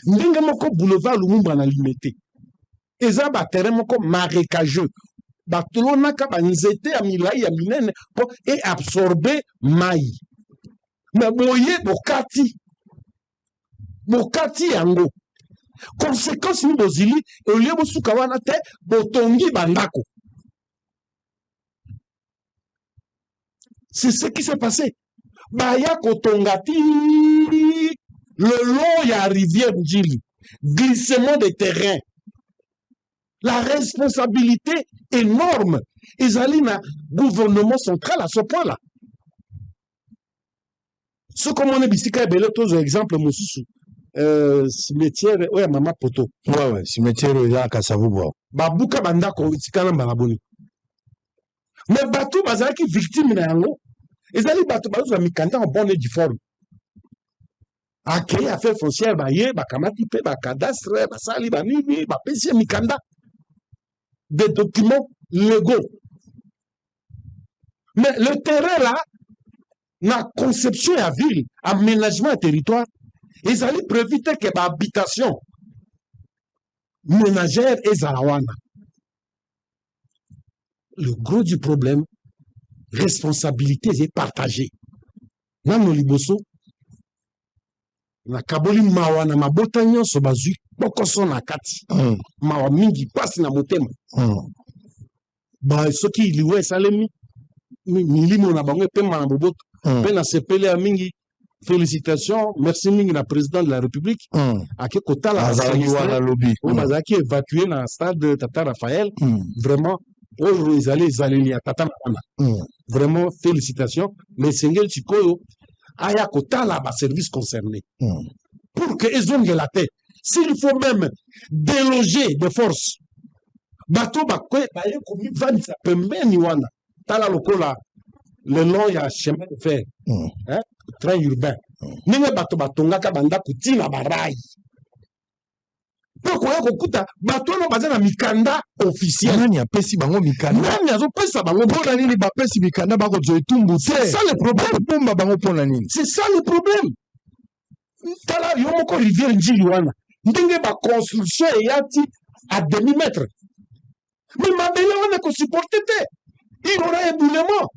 Speaker 5: Ndenge moko boulevard Lumumba na Limete eza baterrain moko marécageux, batolonaka banzete ya milai ya minene mpo eabsorbe mai. Me boye bokati, bokati yango, conséquence nini? Bozili olie, bosuka wana te, botongi bandako. C'est ce qui s'est passé. Baya kotonga ti le long ya rivière Njili, glissement de terrain. La responsabilité énorme ezali na gouvernement central à ce point là. Soki omoni bisika ebele, tozwa exemple mosusu, cimetière oyo ya Mama Poto.
Speaker 4: Ouais, cimetière oyo eza na Kasavubu.
Speaker 5: Babuka bandako esika na mbala boni, mais bato bazalaki victime na yango ezali bato bazozwa mikanda en bonne et due forme. Akei affaire foncière, baye bakamati mpe bacadastre, basali banini, bapesi ye mikanda, des documents légaux. Mais le terrain là, na conception ya ville, aménagement ya territoire, ezali prévu te ke bahabitation ménagère ezala wana. Le gros du problème, responsabilité ezali partagée. Nano liboso, nakaboli mawa na mabota nyonso bazwi kpokoso na kati. Mawa mingi, mpasi na motema. Ba soki liwa esalemi, milimo na bango epema na boboto. Mpe nasepeli ya mingi, félicitation, merci mingi na président de la République. Ake kotala
Speaker 4: Azalaki wana lobi.
Speaker 5: Oyo bazalaki évacue na stade Tata Raphaël. Vraiment, oyo ezali ezaleli ya tata na bana. Vraiment félicitation. Mais esengeli sikoyo aya kotala baservice concerné pour que ezongela te. S'il faut même déloger de force bato baye komivandisa pembeni wana, tala lokola le long ya chemin de fer, hein, train urbain, ndenge bato batongaka bandako ntina barail, mpo koya kokuta bato wana baza na mikanda officiel.
Speaker 4: Nani apesi bango mikanda?
Speaker 5: Nani azopesa bango?
Speaker 4: Mpona nini bapesi mikanda, bakozwa etumbu te?
Speaker 5: C'est ça le problème.
Speaker 4: Bomba bango mpona nini?
Speaker 5: C'est ça le problème. Tala yo moko rivière Njili wana, ndenge baconstruction eya ti à demi mètre, mais mabele wana ekosupporte te, il y aura éboulement.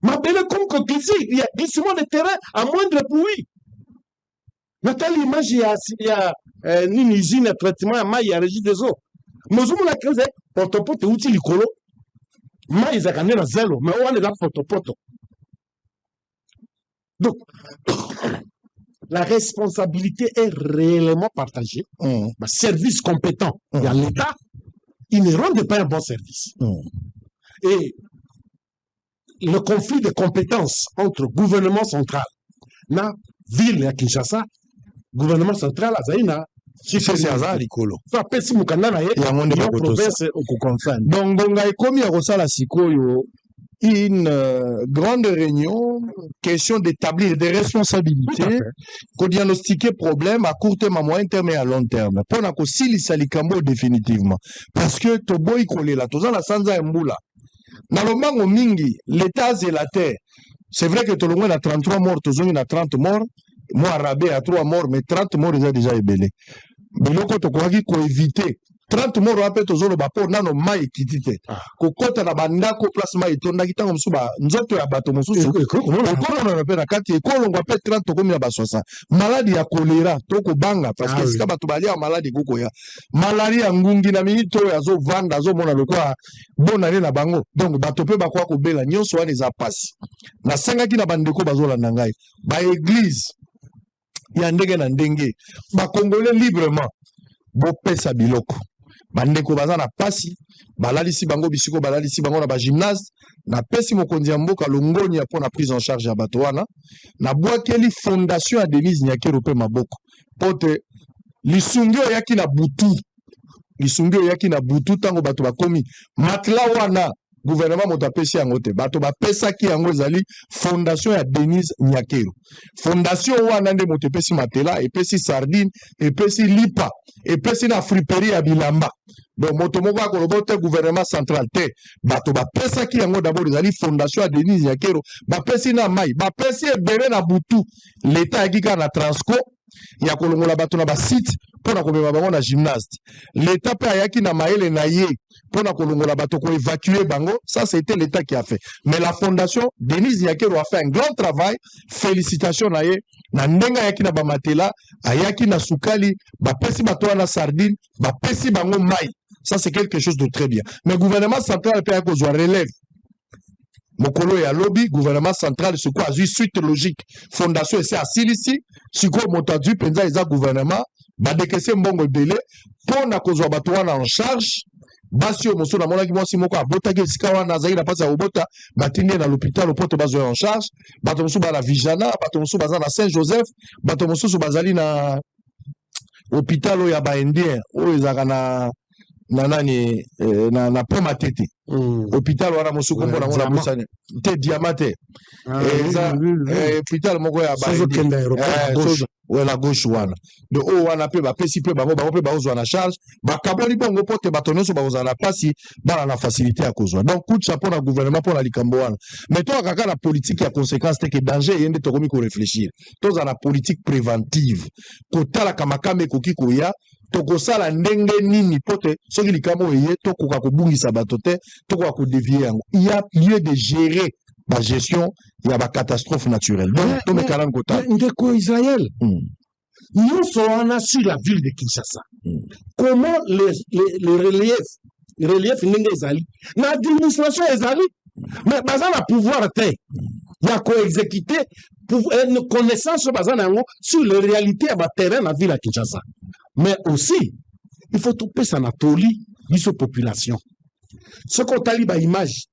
Speaker 5: Mabele comme que glisse, il y a glissement de terrain à moindre pluie. Natali image ya nini, usine ya traitement ya mai ya Régie des eaux, mozomona crise, potopoto euti likolo. Mai ezalaka nde na zelo, mais wana eza potopoto. Donc la responsabilité est réellement partagée. Service compétent ya l'État, ils ne rendent pas un bon service. Et le conflit de compétences entre gouvernement central na ville ya Kinshasa, gouvernement central azali na
Speaker 4: Sisi aza likolo.
Speaker 5: So apesi mokanda na ye,
Speaker 4: Yango nde
Speaker 5: yo
Speaker 4: bakotosa.
Speaker 5: province okoconfirme.
Speaker 4: Donc ngonga ekomi ya kosala sikoyo une grande réunion, question d'établir des
Speaker 5: Tout à
Speaker 4: responsabilités,
Speaker 5: fait.
Speaker 4: Kodiagnostiquer problème à court terme, à moyen terme et à long terme, mpona kosilisa likambo oyo définitivement, parce que toboyi kolela. Toza na sanza ya mbula na lombango mingi, l'État azela te. C'est vrai que tolongwe na 33 morts, tozongi na 30 morts, mwa rabais ya 3 morts, mais 30 morts eza déjà ebele. Biloko tokokaki koéviter 30 morts wana mpe tozoloba mpo nano mai ekiti te kokɔta na bandako place mai etondaki. Ntango mosusu nzoto ya bato mosusu ekomonana mpe na kati, ekolongwa mpe 30, tokomi na ba 60. Maladi ya kolera tokobanga, parce que esika bato balia, maladi ekokoya. Maladi ya ngungi na minute oyo azovanda, azomona lokola bonane na bango, donc bato mpe bakoka kobela. Nyonso wana eza pasi. Nasengaki na bandeko bazolanda ngai, baéglise ya ndenge na ndenge, bakongole librement, bopesa biloko. Bandeko baza na pasi, balalisi bango bisiko, balalisi bango na bagymnase. Napesi mokonzi ya mboka longonia mpo na prise en charge ya bato wana. Nabwakeli fondation ya Denise Nyakeru mpe maboko mpo te lisungi oyo eyaki na butu, lisungi oyo eyaki na butu ntango bato bakomi matela wana, gouvernement moto apesi yango te, bato bapesaki yango, ezali fondation ya Denise Nyakeru. Fondation wana nde moto epesi matela, epesi sardine, epesi lipa, epesi na friperie ya bilamba. Donc moto moko akoloba te gouvernement central te, bato bapesaki yango d'abord ezali fondation ya Denise Nyakeru. Bapesi na mai, bapesi ebele na butu. Leta ayaki kaka na transco ya kolongola bato na basite mpo na komema bango na gymnase. Leta mpe ayaki na mayele na ye mpo na kolongola bato, koévacuer bango. Ça, c'était l'État qui a fait, mais la fondation Denise Nyakeru a fait un grand travail. Félicitations na ye na ndenge ayaki na bamatela, ayaki na sukali, bapesi bato wana sardine, bapesi bango mai. Ça, c'est quelque chose de très bien. Mais gouvernement central mpe ayaki kozwa relève mokolo ya lobi. Gouvernement central sikoyo azwi suite logique. Fondation esi asilisi, sikoyo moto azwi mpenza eza gouvernement. Badekese mbongo ebele mpo na kozwa bato wana en charge. Basi oyo mosusu, namonaki mwasi moko abotaki esika wana, azalaki na mpasi ya kobota, batindi ye na l'hôpital po te bazwa ye en charge. Bato mosusu baza na Vijana, bato mosusu baza na Saint Joseph, bato mosusu bazali na hôpital oyo ya baindien oyo ezalaka na nani, na Pont Matete. Hôpital wana mosusu kombo nango nabosani te, Diama te, eza hôpital moko ya na gauche wana. De oyo wana mpe bapesi mpe bango, bango mpe bakozwa na charge. Bakaboli bongo mpo te bato nyonso bakozala na mpasi, bana na facilité ya kozwa. Donc coup de chapeau na gouvernement mpo na likambo wana. Mais toyaka kaka na politique ya conséquence te, ke danger eye nde tokomi koréfléchir. Tozala na politique préventive, kotalaka makambo ekoki koya, tokosala ndenge nini mpo te soki likambo oyo eye, tokoka kobungisa bato te, tokoka kodévier yango. Il y a lieu de gérer bagestion ya bacatastrophe naturelle. Donc tomeka nanu kotala.
Speaker 5: Ndeko Israel, nyonso wana sur la ville de Kinshasa, comment les relief ndenge ezali na administration ezali, mais baza na pouvoir te ya koexécuter connaissance oyo baza na yango sur les réalités ya baterrain na ville ya Kinshasa. Mais aussi il faut topesa na toli biso population. Soki otali baimage,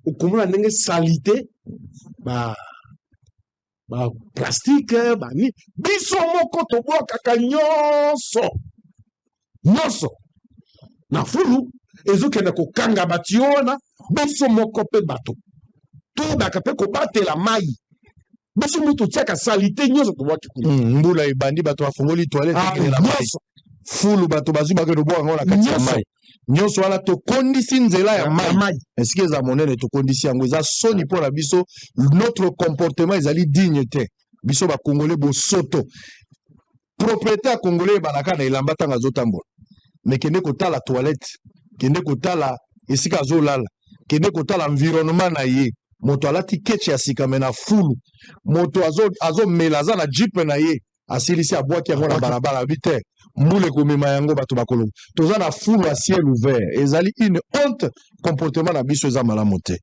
Speaker 5: okomona ndenge saleté, ba baplastique, bani, biso moko tobwakaka nyonso nyonso na fulu, ezokende kokanga batio wana. Biso moko mpe bato toyebaka mpe kobatela mai. Biso mo totiaka saleté nyonso, tobwaki kuna.
Speaker 4: Mbula ebandi, bato bafungoli toilette, ekende na mai, fulu, bato bazwi, bakende kobwaka yango na kati ya mai. Nyonso wana tokondisi nzela ya mai esika eza monene, tokondisi yango. Eza soni mpo na biso, notre comportement ezali digne te. Biso bakongole, bosoto, propriété ya Congolais ebandaka na elamba ntango azotambola. Mais kende kotala toilette, kende kotala esika azolala, kende kotala environnement na ye. Moto alati keche ya sika, mais na fulu. Moto azomela, aza na jeep na ye, asilisi, abwaki yango na balabala, abi te mbula ekomema yango, bato bakolonga. Toza na fulu à ciel ouvert, ezali une honte. Comportement na biso eza malamu te.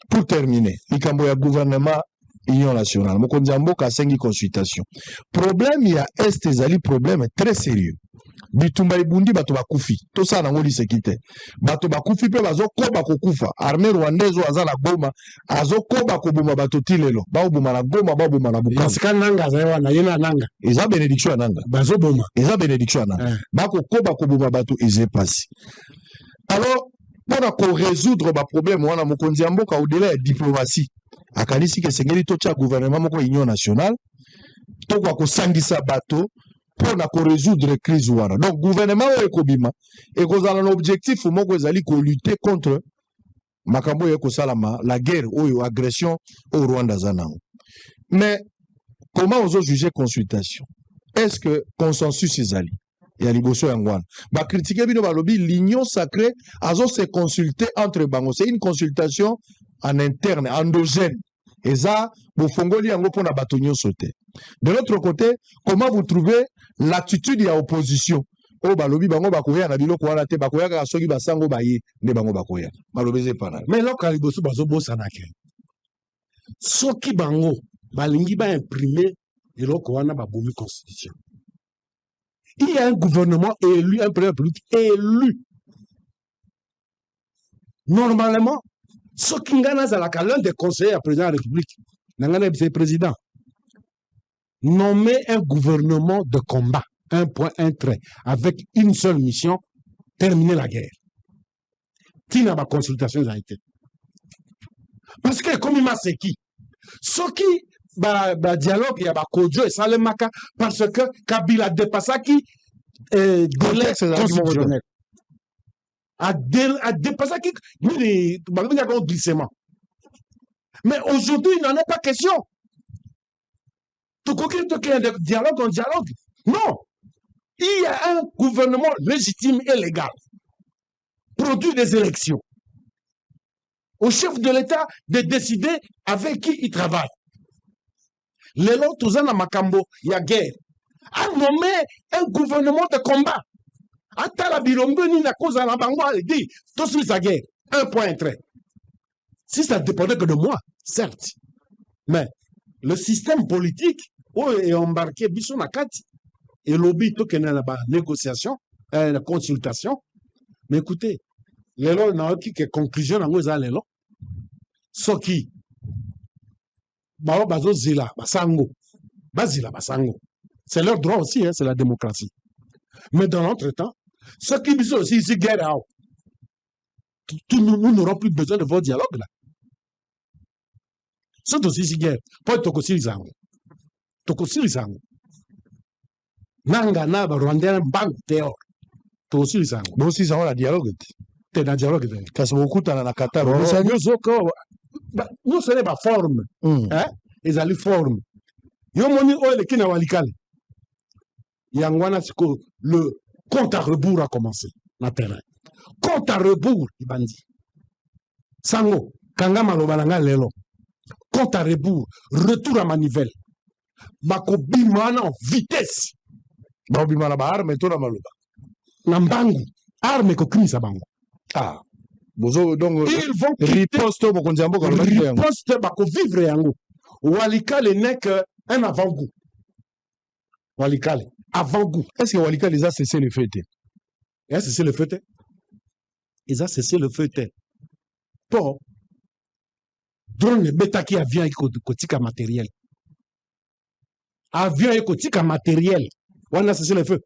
Speaker 4: Pour terminer, likambo ya gouvernement union nationale, mokonzi ya mboka asengi consultation. Problème ya Est ezali problème très sérieux. Bitumba ebundi, bato bakufi, tosala nango liseki te. Bato bakufi mpe bazokoba kokufa. Armée rwandaise oyo aza na Goma azokoba koboma bato ti lelo. Baoboma na Goma, baoboma na Bukavu.
Speaker 5: Sika Nanga azali wana, ye na Nanga.
Speaker 4: Eza bénédiction ya Nanga.
Speaker 5: Bazoboma.
Speaker 4: Eza bénédiction ya Nanga. Bakokoba koboma bato, eza epasi. Alors mpona korésoudre baproblème wana, mokonzi ya mboka, au-delà ya diplomatie, akanisi ke esengeli totia gouvernement moko union nationale, tokoka kosangisa bato mpona korésoudre crise wana. Donc gouvernement oyo ekobima ekozala na objectif moko, ezali kolutter contre makambo oyo ekosalama, la guerre oyo, agression oyo Rwanda aza nango. Mais comment ozojuger consultation? Est ce que consensus ezali ya liboso? Yango wana bacritiquer bino, balobi l'Union sacrée azose consulter entre bango, c'est une consultation en interne, endogène, eza bofongoli yango mpona bato nyonso te. De l'autre côté, comment vous trouvez l'attitude ya opposition oyo balobi bango bakoya na biloko wana te, bakoya kaka soki basango baye nde bango bakoya? Balobi eza epana.
Speaker 5: Mais eloko ya liboso bazobosana ke soki bango balingi baimprimer eloko wana, babomi constitution. Il y a un gouvernement élu, un président public élu. Normalement, soki ngai nazalaka l'un des conseillers ya président ya République, na ngai nayebisa ye: président, nommer un gouvernement de combat, un point, un trait, avec une seule mission: terminer la guerre. Ntina baconsultation ezali te, parce que ekomi maseki. Soki badialogue ya bakodio esalemaka parce que Kabila dépassaki délai constitutionnel, adépassaki nini babengaka glissement. Mais aujourd'hui, il n'en est pas question. Tokoki tokende dialogue en dialogue? Non, il y a un gouvernement légitime et légal, produit des élections. Au chef de l'État de décider avec qui il travaille. Lelo toza na makambo ya guerre, a nommé un gouvernement de combat, atala bilombe nini akozala na bango, adi tosilisa guerre, un point, un trait. Si ça dépendait que de moi, certes, mais le système politique oyo eembarquer biso na kati elobi tokende na banégociation, na consultation. Mais écoutez, lelo nayoki ke conclusion yango eza lelo. Soki bao bazozela basango, bazela basango, c'est leur droit aussi, hein, c'est la démocratie. Mais dans l'entretemps, soki biso aussi ici guerre awa, tout, nous n'aurons plus besoin de vos dialogues là. So tosilisi guerre mpo tokosilisa yango, tokosilisa yango nanga na barwandais mbangu te. Or tokosilisa yango.
Speaker 4: Bosilisa yango na dialogue te?
Speaker 5: Te, na dialogue te.
Speaker 4: Kasi bokutana na Qatar.
Speaker 5: Nyonso nyonso ene baforme, ezali forme. Yo moni oyo eleki na Walikale, yango wana sikoyo le compte à rebours a commencé na terrain. Compte à rebours ebandi. Sango, kanga maloba na ngai lelo: compte à rebours, retour à manivelle. Bakobima wana en vitesse.
Speaker 4: Bakobima na baarme to na maloba?
Speaker 5: Na mbangu, arme ekokimisa bango.
Speaker 4: Ah, bozo donc
Speaker 5: ils vont
Speaker 4: riposte. Mokonzi ya mboka.
Speaker 5: Riposte, bakovivre yango. Walikale n'est que un avant-goût. Walikale, avant-goût.
Speaker 4: Est ce que Walikale eza cessez le feu te?
Speaker 5: Eza cessez le feu te, eza cessez le feu te, mpo drone ebetaki avion, ayeki kotika matériel. Avion ye kotika matériel wana, cessez le feu?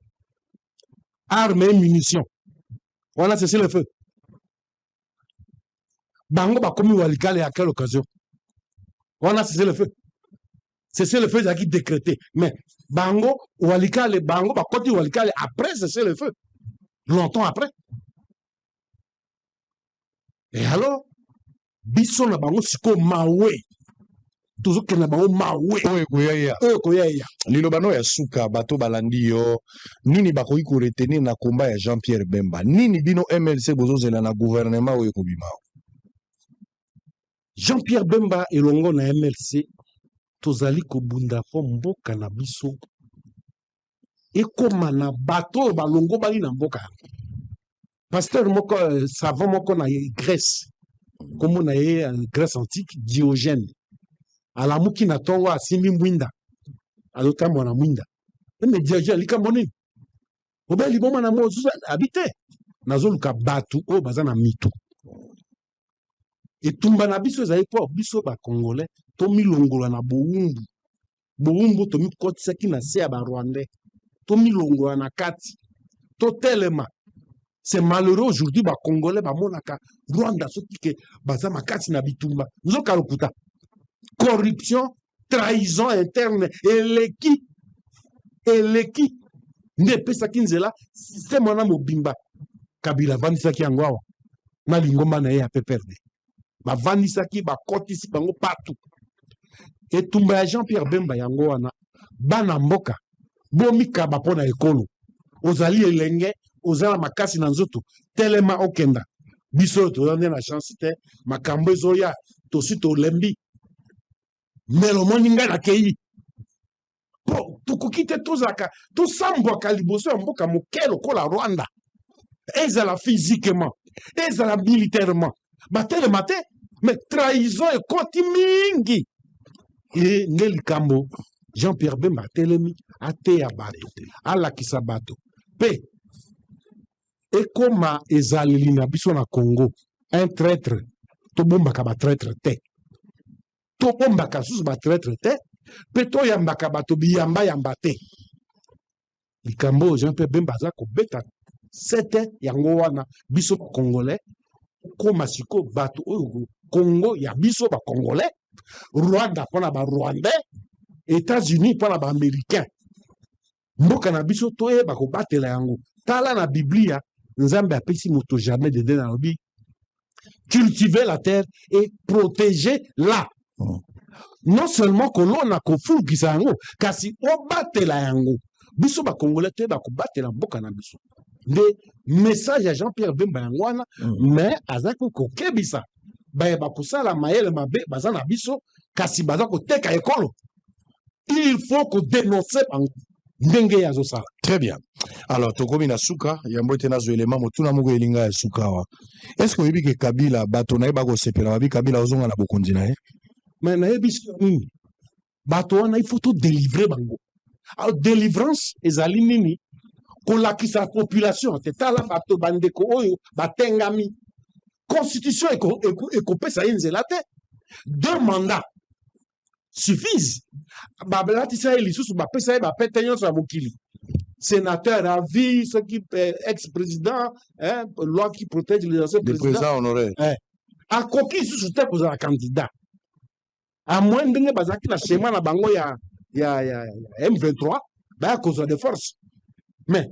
Speaker 5: Arme et munition wana, cessez le feu? Bango bakomi Walikale à quelle occasion? Wana cessez le feu? Cessez le feu ezalaki décrété, mais bango Walikale, bango bakoti Walikale après cessez le feu, longtemps après. Et alors biso na bango sikoyo mawe, tozokende na bango mawe.
Speaker 4: Oyo ekoya.
Speaker 5: Oyo ekoya eya.
Speaker 4: Liloba no ya suka, bato balandi yo, nini bakoki koretenir na komba ya Jean Pierre Bemba? Nini bino MLC bozozela na gouvernement oyo ekobima?
Speaker 5: Jean Pierre Bemba elongo na MLC tozali kobunda mpo mboka na biso ekóma na bato oyo balongobani na mboka yango. Pasteur moko, savant moko na Grèce, nkombo na ye, Grèce antique, Diogène, alamuki na ntongo, asimbi mwinda, azotambola na mwinda. Mais Diogène, likambo nini? Obe liboma na mosusu abi te, nazoluka bato oyo baza na mitu. Etumba na biso ezali mpo biso bacongolais tomilongola na bowumbu. Bowumbu tomikotisaki na se ya barwandais, tomilongola na kati, totelema. C'est malheureux, aujourd'hui bacongolais bamonaka Rwanda soki ke baza makasi na bitumba, nzoka lokuta. Corruption, trahison interne eleki, eleki nde epesaki nzela système wana mobimba. Kabila avandisaki yango awa na lingomba na ye ya PPRD, bavandisaki, bakotisi bango partout. Etumba ya Jean Pierre Bemba yango wana. Bana mboka, bomikaba mpo na ekolo. Ozali elenge, oza na makasi na nzoto, telema okenda. Biso oyo toza nde na chance te, makambo ezoya, tosi tolembi. Mais omoni ngai nakei mpo tokoki te tozalaka tosambwaka liboso ya mboka moke lokola Rwanda, ezala physiquement, ezala militairement, batelema te. Mais trahison ekoti mingi e nde likambo. Jean Pierre Bemba atelemi ateya bato, alakisa bato mpe ekoma ezaleli na biso na Congo. Un traître, tobombaka ba traître te, tobombaka susu ba traître te, mpe toyambaka bato biyambayamba te. Likambo oyo Jean Pierre Bemba aza kobeta sete yango wana, biso Congolais koma sikoyo bato oyo Congo ya biso ba Congolais, Rwanda mpona ba Rwandais, États-Unis mpona ba Américains. Mboka na biso toyeba kobatela yango. Tala na Biblia, Nzambe apesi moto jardin d'Eden, alobi cultiver la terre et protéger la. Non seulement kolona, kofulukisa yango, kasi obatela yango. Biso Bakongolais toyeba kobatela mboka na biso. Nde message ya Jean-Pierre Bemba yango wana. Mais azaki kokebisa baye bakosala mayele mabe baza na biso, kasi baza koteka ekolo. Il faut kodénoncer bango ndenge ye azosala.
Speaker 4: Très bien. Alors tokomi na suka yango ete nazwa elema motuna moko elinga ya suka awa. Est ce que oyebi ke Kabila, bato na ye bakosepela, babi Kabila ozonga na bokonzi na ye?
Speaker 5: Mais nayebi soki nini, bato wana il faut todélivrer bango. Alors délivrance ezali nini? Kolakisa population te, tala bato, bandeko oyo batengami, constitution ekopesa ye nzela te. Deux mandats suffisent. Balatisa ye lisusu, bapesa ye bapete nyonso ya mokili, sénateur à vie, soki ex président, hein, loi qui protège les anciens
Speaker 4: présidents, président honoraire.
Speaker 5: Eh, akoki lisusu te kozala candidat, à moins ndenge bazalaki na schéma na bango ya M23, baya kozwa de force, mais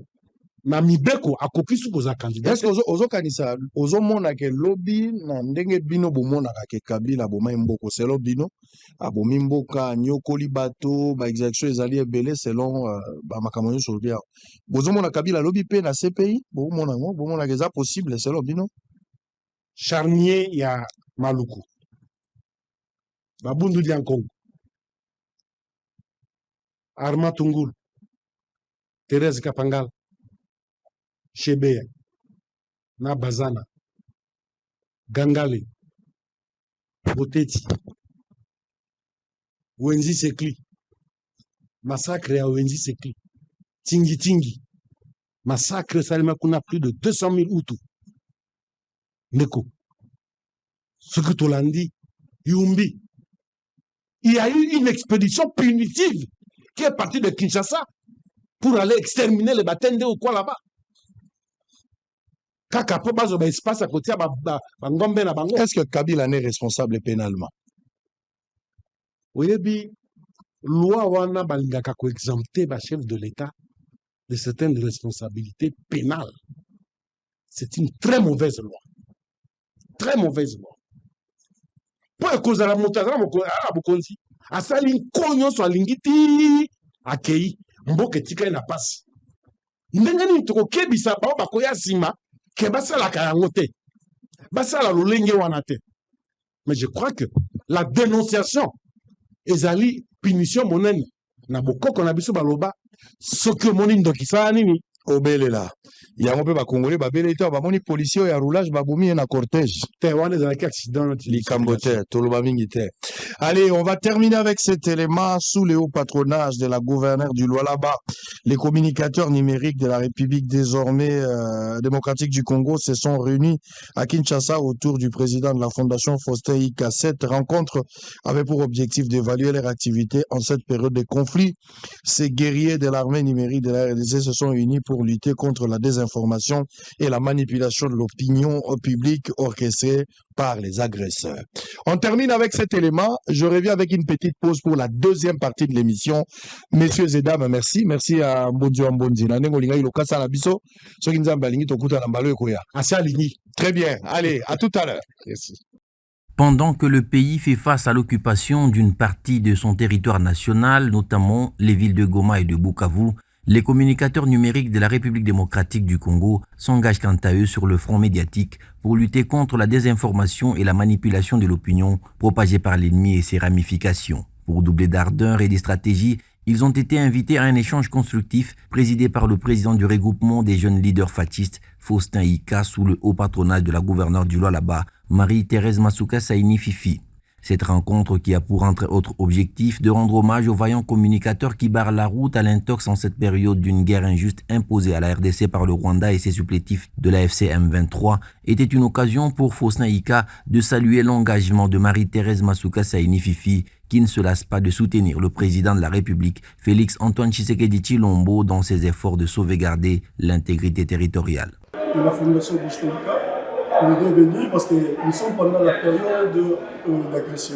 Speaker 5: na mibeko akoki su kozala candidat.
Speaker 4: Est ce que ozokanisa, ozomona ke lobi na ndenge bino bomonaka ke Kabila abomai mboka, selon bino abomi mboka, anyokoli bato, baexécution ezali ebele, selon bamakambo nyonso olobi awa, bozomona Kabila alobi mpe na CPI, bomona yango, bomonaka eza possible selon bino?
Speaker 5: Charnier ya Maluku, Babunduli ya Nkongo, Armand Tungulu, Thérèse Kapangala, Chebeya na Bazana, Gangale, Boteti, Wenzi Sekli, massacre ya Wenzi Sekli, Tingitingi, massacre esalema kuna, plus de 200 000 Hutu. Ndeko, soki tolandi Yumbi, il y a eu une expédition punitive qui est partie de Kinshasa pour aller exterminer les Batende ou quoi là-bas, kaka mpo bazwa baespace ya kotia bangombe na bango.
Speaker 4: Est ce que Kabila n'est responsable pénalement?
Speaker 5: Oyebi loi wana, balingaka koexempter bachef de l'État de certaines responsabilités pénales. C'est une très mauvaise loi, très mauvaise loi, mpo ekozala moto aza na bokonzi, asali nko nyonso alingi ti akei, mboka etikali na pasi. Ndenge nini tokokebisa bao bakoya nsima ke basalaka yango te, basala lolenge wana te? Mais je crois que la dénonciation ezali punition monene. Na bokoko na biso baloba, soki omoni ndoki, sala nini?
Speaker 4: Obelela yango. Mpe bakongole babeleli te, bamoni policier oyo ya roulage, babomi ye na cortège.
Speaker 5: Te, wana ezalaki accident.
Speaker 4: Likambo te, toloba mingi te. Allez, on va terminer avec cet élément. Sous le haut patronage de la gouverneure du Lualaba, les communicateurs numériques de la République désormais démocratique du Congo se sont réunis à Kinshasa autour du président de la fondation Faustin Ika. Cette rencontre avait pour objectif d'évaluer leur activité en cette période de conflit. Ces guerriers de l'armée numérique de la RDC se sont unis pour lutter contre la désinformation et la manipulation de l'opinion publique orchestrée par les agresseurs. On termine avec cet élément. Je reviens avec une petite pause pour la deuxième partie de l'émission. Messieurs et dames, merci. Merci à Mbondio Mbondi. Na ndenge olinga lokasa na biso. Soki Nzambe alingi, tokuta na mbalo ekoya.
Speaker 5: Asi alingi.
Speaker 4: Très bien. Allez, à tout à l'heure.
Speaker 5: Merci.
Speaker 14: Pendant que le pays fait face à l'occupation d'une partie de son territoire national, notamment les villes de Goma et de Bukavu, les communicateurs numériques de la République démocratique du Congo s'engagent quant à eux sur le front médiatique pour lutter contre la désinformation et la manipulation de l'opinion propagée par l'ennemi et ses ramifications. Pour doubler d'ardeur et de stratégie, ils ont été invités à un échange constructif présidé par le président du regroupement des jeunes leaders fatshistes, Faustin Ika, sous le haut patronage de la gouverneure du Lualaba, Marie-Thérèse Masuka Saini Fifi. Cette rencontre qui a pour entre autres objectif de rendre hommage aux vaillants communicateurs qui barrent la route à l'intox en cette période d'une guerre injuste imposée à la RDC par le Rwanda et ses supplétifs de la FCM 23 était une occasion pour Faustin Ika de saluer l'engagement de Marie-Thérèse Masuka Saini Fifi qui ne se lasse pas de soutenir le président de la République, Félix Antoine Tshisekedi Tshilombo, dans ses efforts de sauvegarder l'intégrité territoriale.
Speaker 15: De la Fondation Ika, on est venir parce que nous sommes pendant la période d'agression.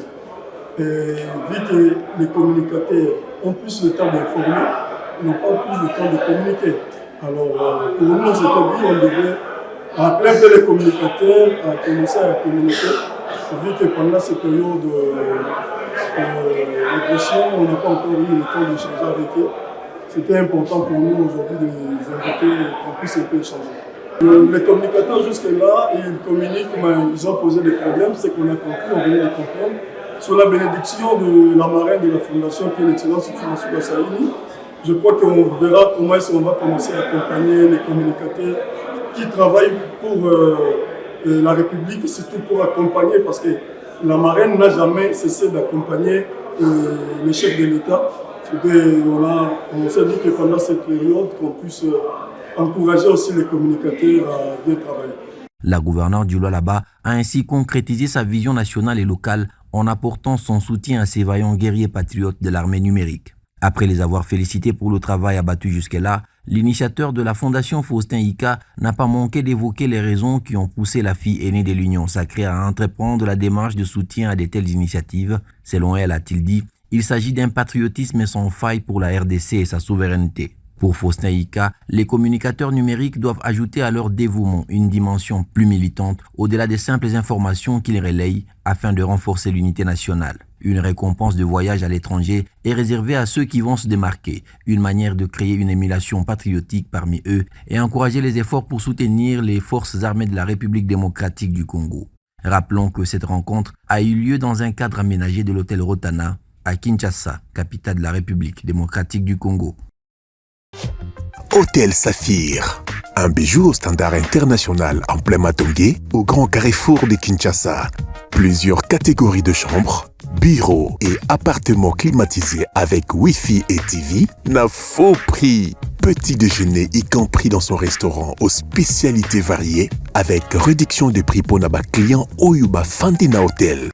Speaker 15: Et vu que les communicateurs ont plus le temps d'informer, ils n'ont pas plus le temps de communiquer. Alors pour nous, on s'était dit on devait appeler un peu les communicateurs à commencer à communiquer, vu que pendant cette période d'agression, on n'a pas encore eu le temps d'échanger avec eux. C'était important pour nous aujourd'hui de les inviter qu'on puisse un peu échanger. Les communicateurs jusque-là, ils communiquent, mais ils ont posé des problèmes, c'est qu'on a compris, on venait de comprendre. Sur la bénédiction de la marraine de la fondation, qui est l'excellence Masuka Saini, je crois qu'on verra comment est-ce qu'on va commencer à accompagner les communicateurs qui travaillent pour la République et surtout pour accompagner, parce que la marraine n'a jamais cessé d'accompagner les chefs de l'État. On s'est dit que pendant cette période, qu'on puisse encourager aussi les communicateurs à bien travailler.
Speaker 14: La gouverneure du Lualaba a ainsi concrétisé sa vision nationale et locale en apportant son soutien à ces vaillants guerriers patriotes de l'armée numérique. Après les avoir félicités pour le travail abattu jusque-là, l'initiateur de la Fondation Faustin Ika n'a pas manqué d'évoquer les raisons qui ont poussé la fille aînée de l'Union sacrée à entreprendre la démarche de soutien à de telles initiatives. Selon elle, a-t-il dit, il s'agit d'un patriotisme sans faille pour la RDC et sa souveraineté. Pour Faustin Ika, les communicateurs numériques doivent ajouter à leur dévouement une dimension plus militante au-delà des simples informations qu'ils relayent afin de renforcer l'unité nationale. Une récompense de voyage à l'étranger est réservée à ceux qui vont se démarquer, une manière de créer une émulation patriotique parmi eux et encourager les efforts pour soutenir les forces armées de la République démocratique du Congo. Rappelons que cette rencontre a eu lieu dans un cadre aménagé de l'hôtel Rotana à Kinshasa, capitale de la République démocratique du Congo.
Speaker 1: Hôtel Saphir, un bijou au standard international en plein Matonge, au grand carrefour de Kinshasa. Plusieurs catégories de chambres, bureaux et appartements climatisés avec Wi-Fi et TV, n'a faux prix. Petit déjeuner y compris dans son restaurant aux spécialités variées avec réduction de prix pour ba client oyo bafandi na Hôtel.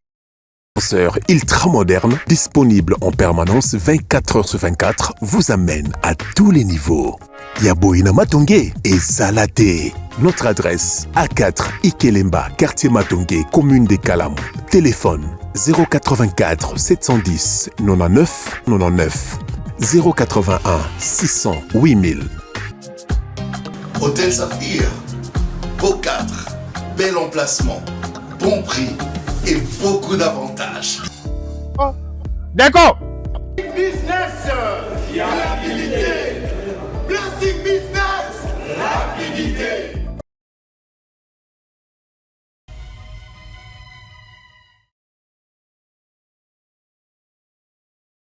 Speaker 1: Ultra moderne, disponible en permanence 24 heures sur 24, vous amène à tous les niveaux. Ya boye na Matonge ezala te. Notre adresse A4 Ikelemba, quartier Matonge, commune de Kalamu. Téléphone 084 710 99 99 081 600 8000.
Speaker 2: Hôtel Saphir, beau cadre, bel emplacement, bon prix et beaucoup d'avantages.
Speaker 3: Oh. D'accord.
Speaker 16: Business, rapidité. Blessing business, rapidité.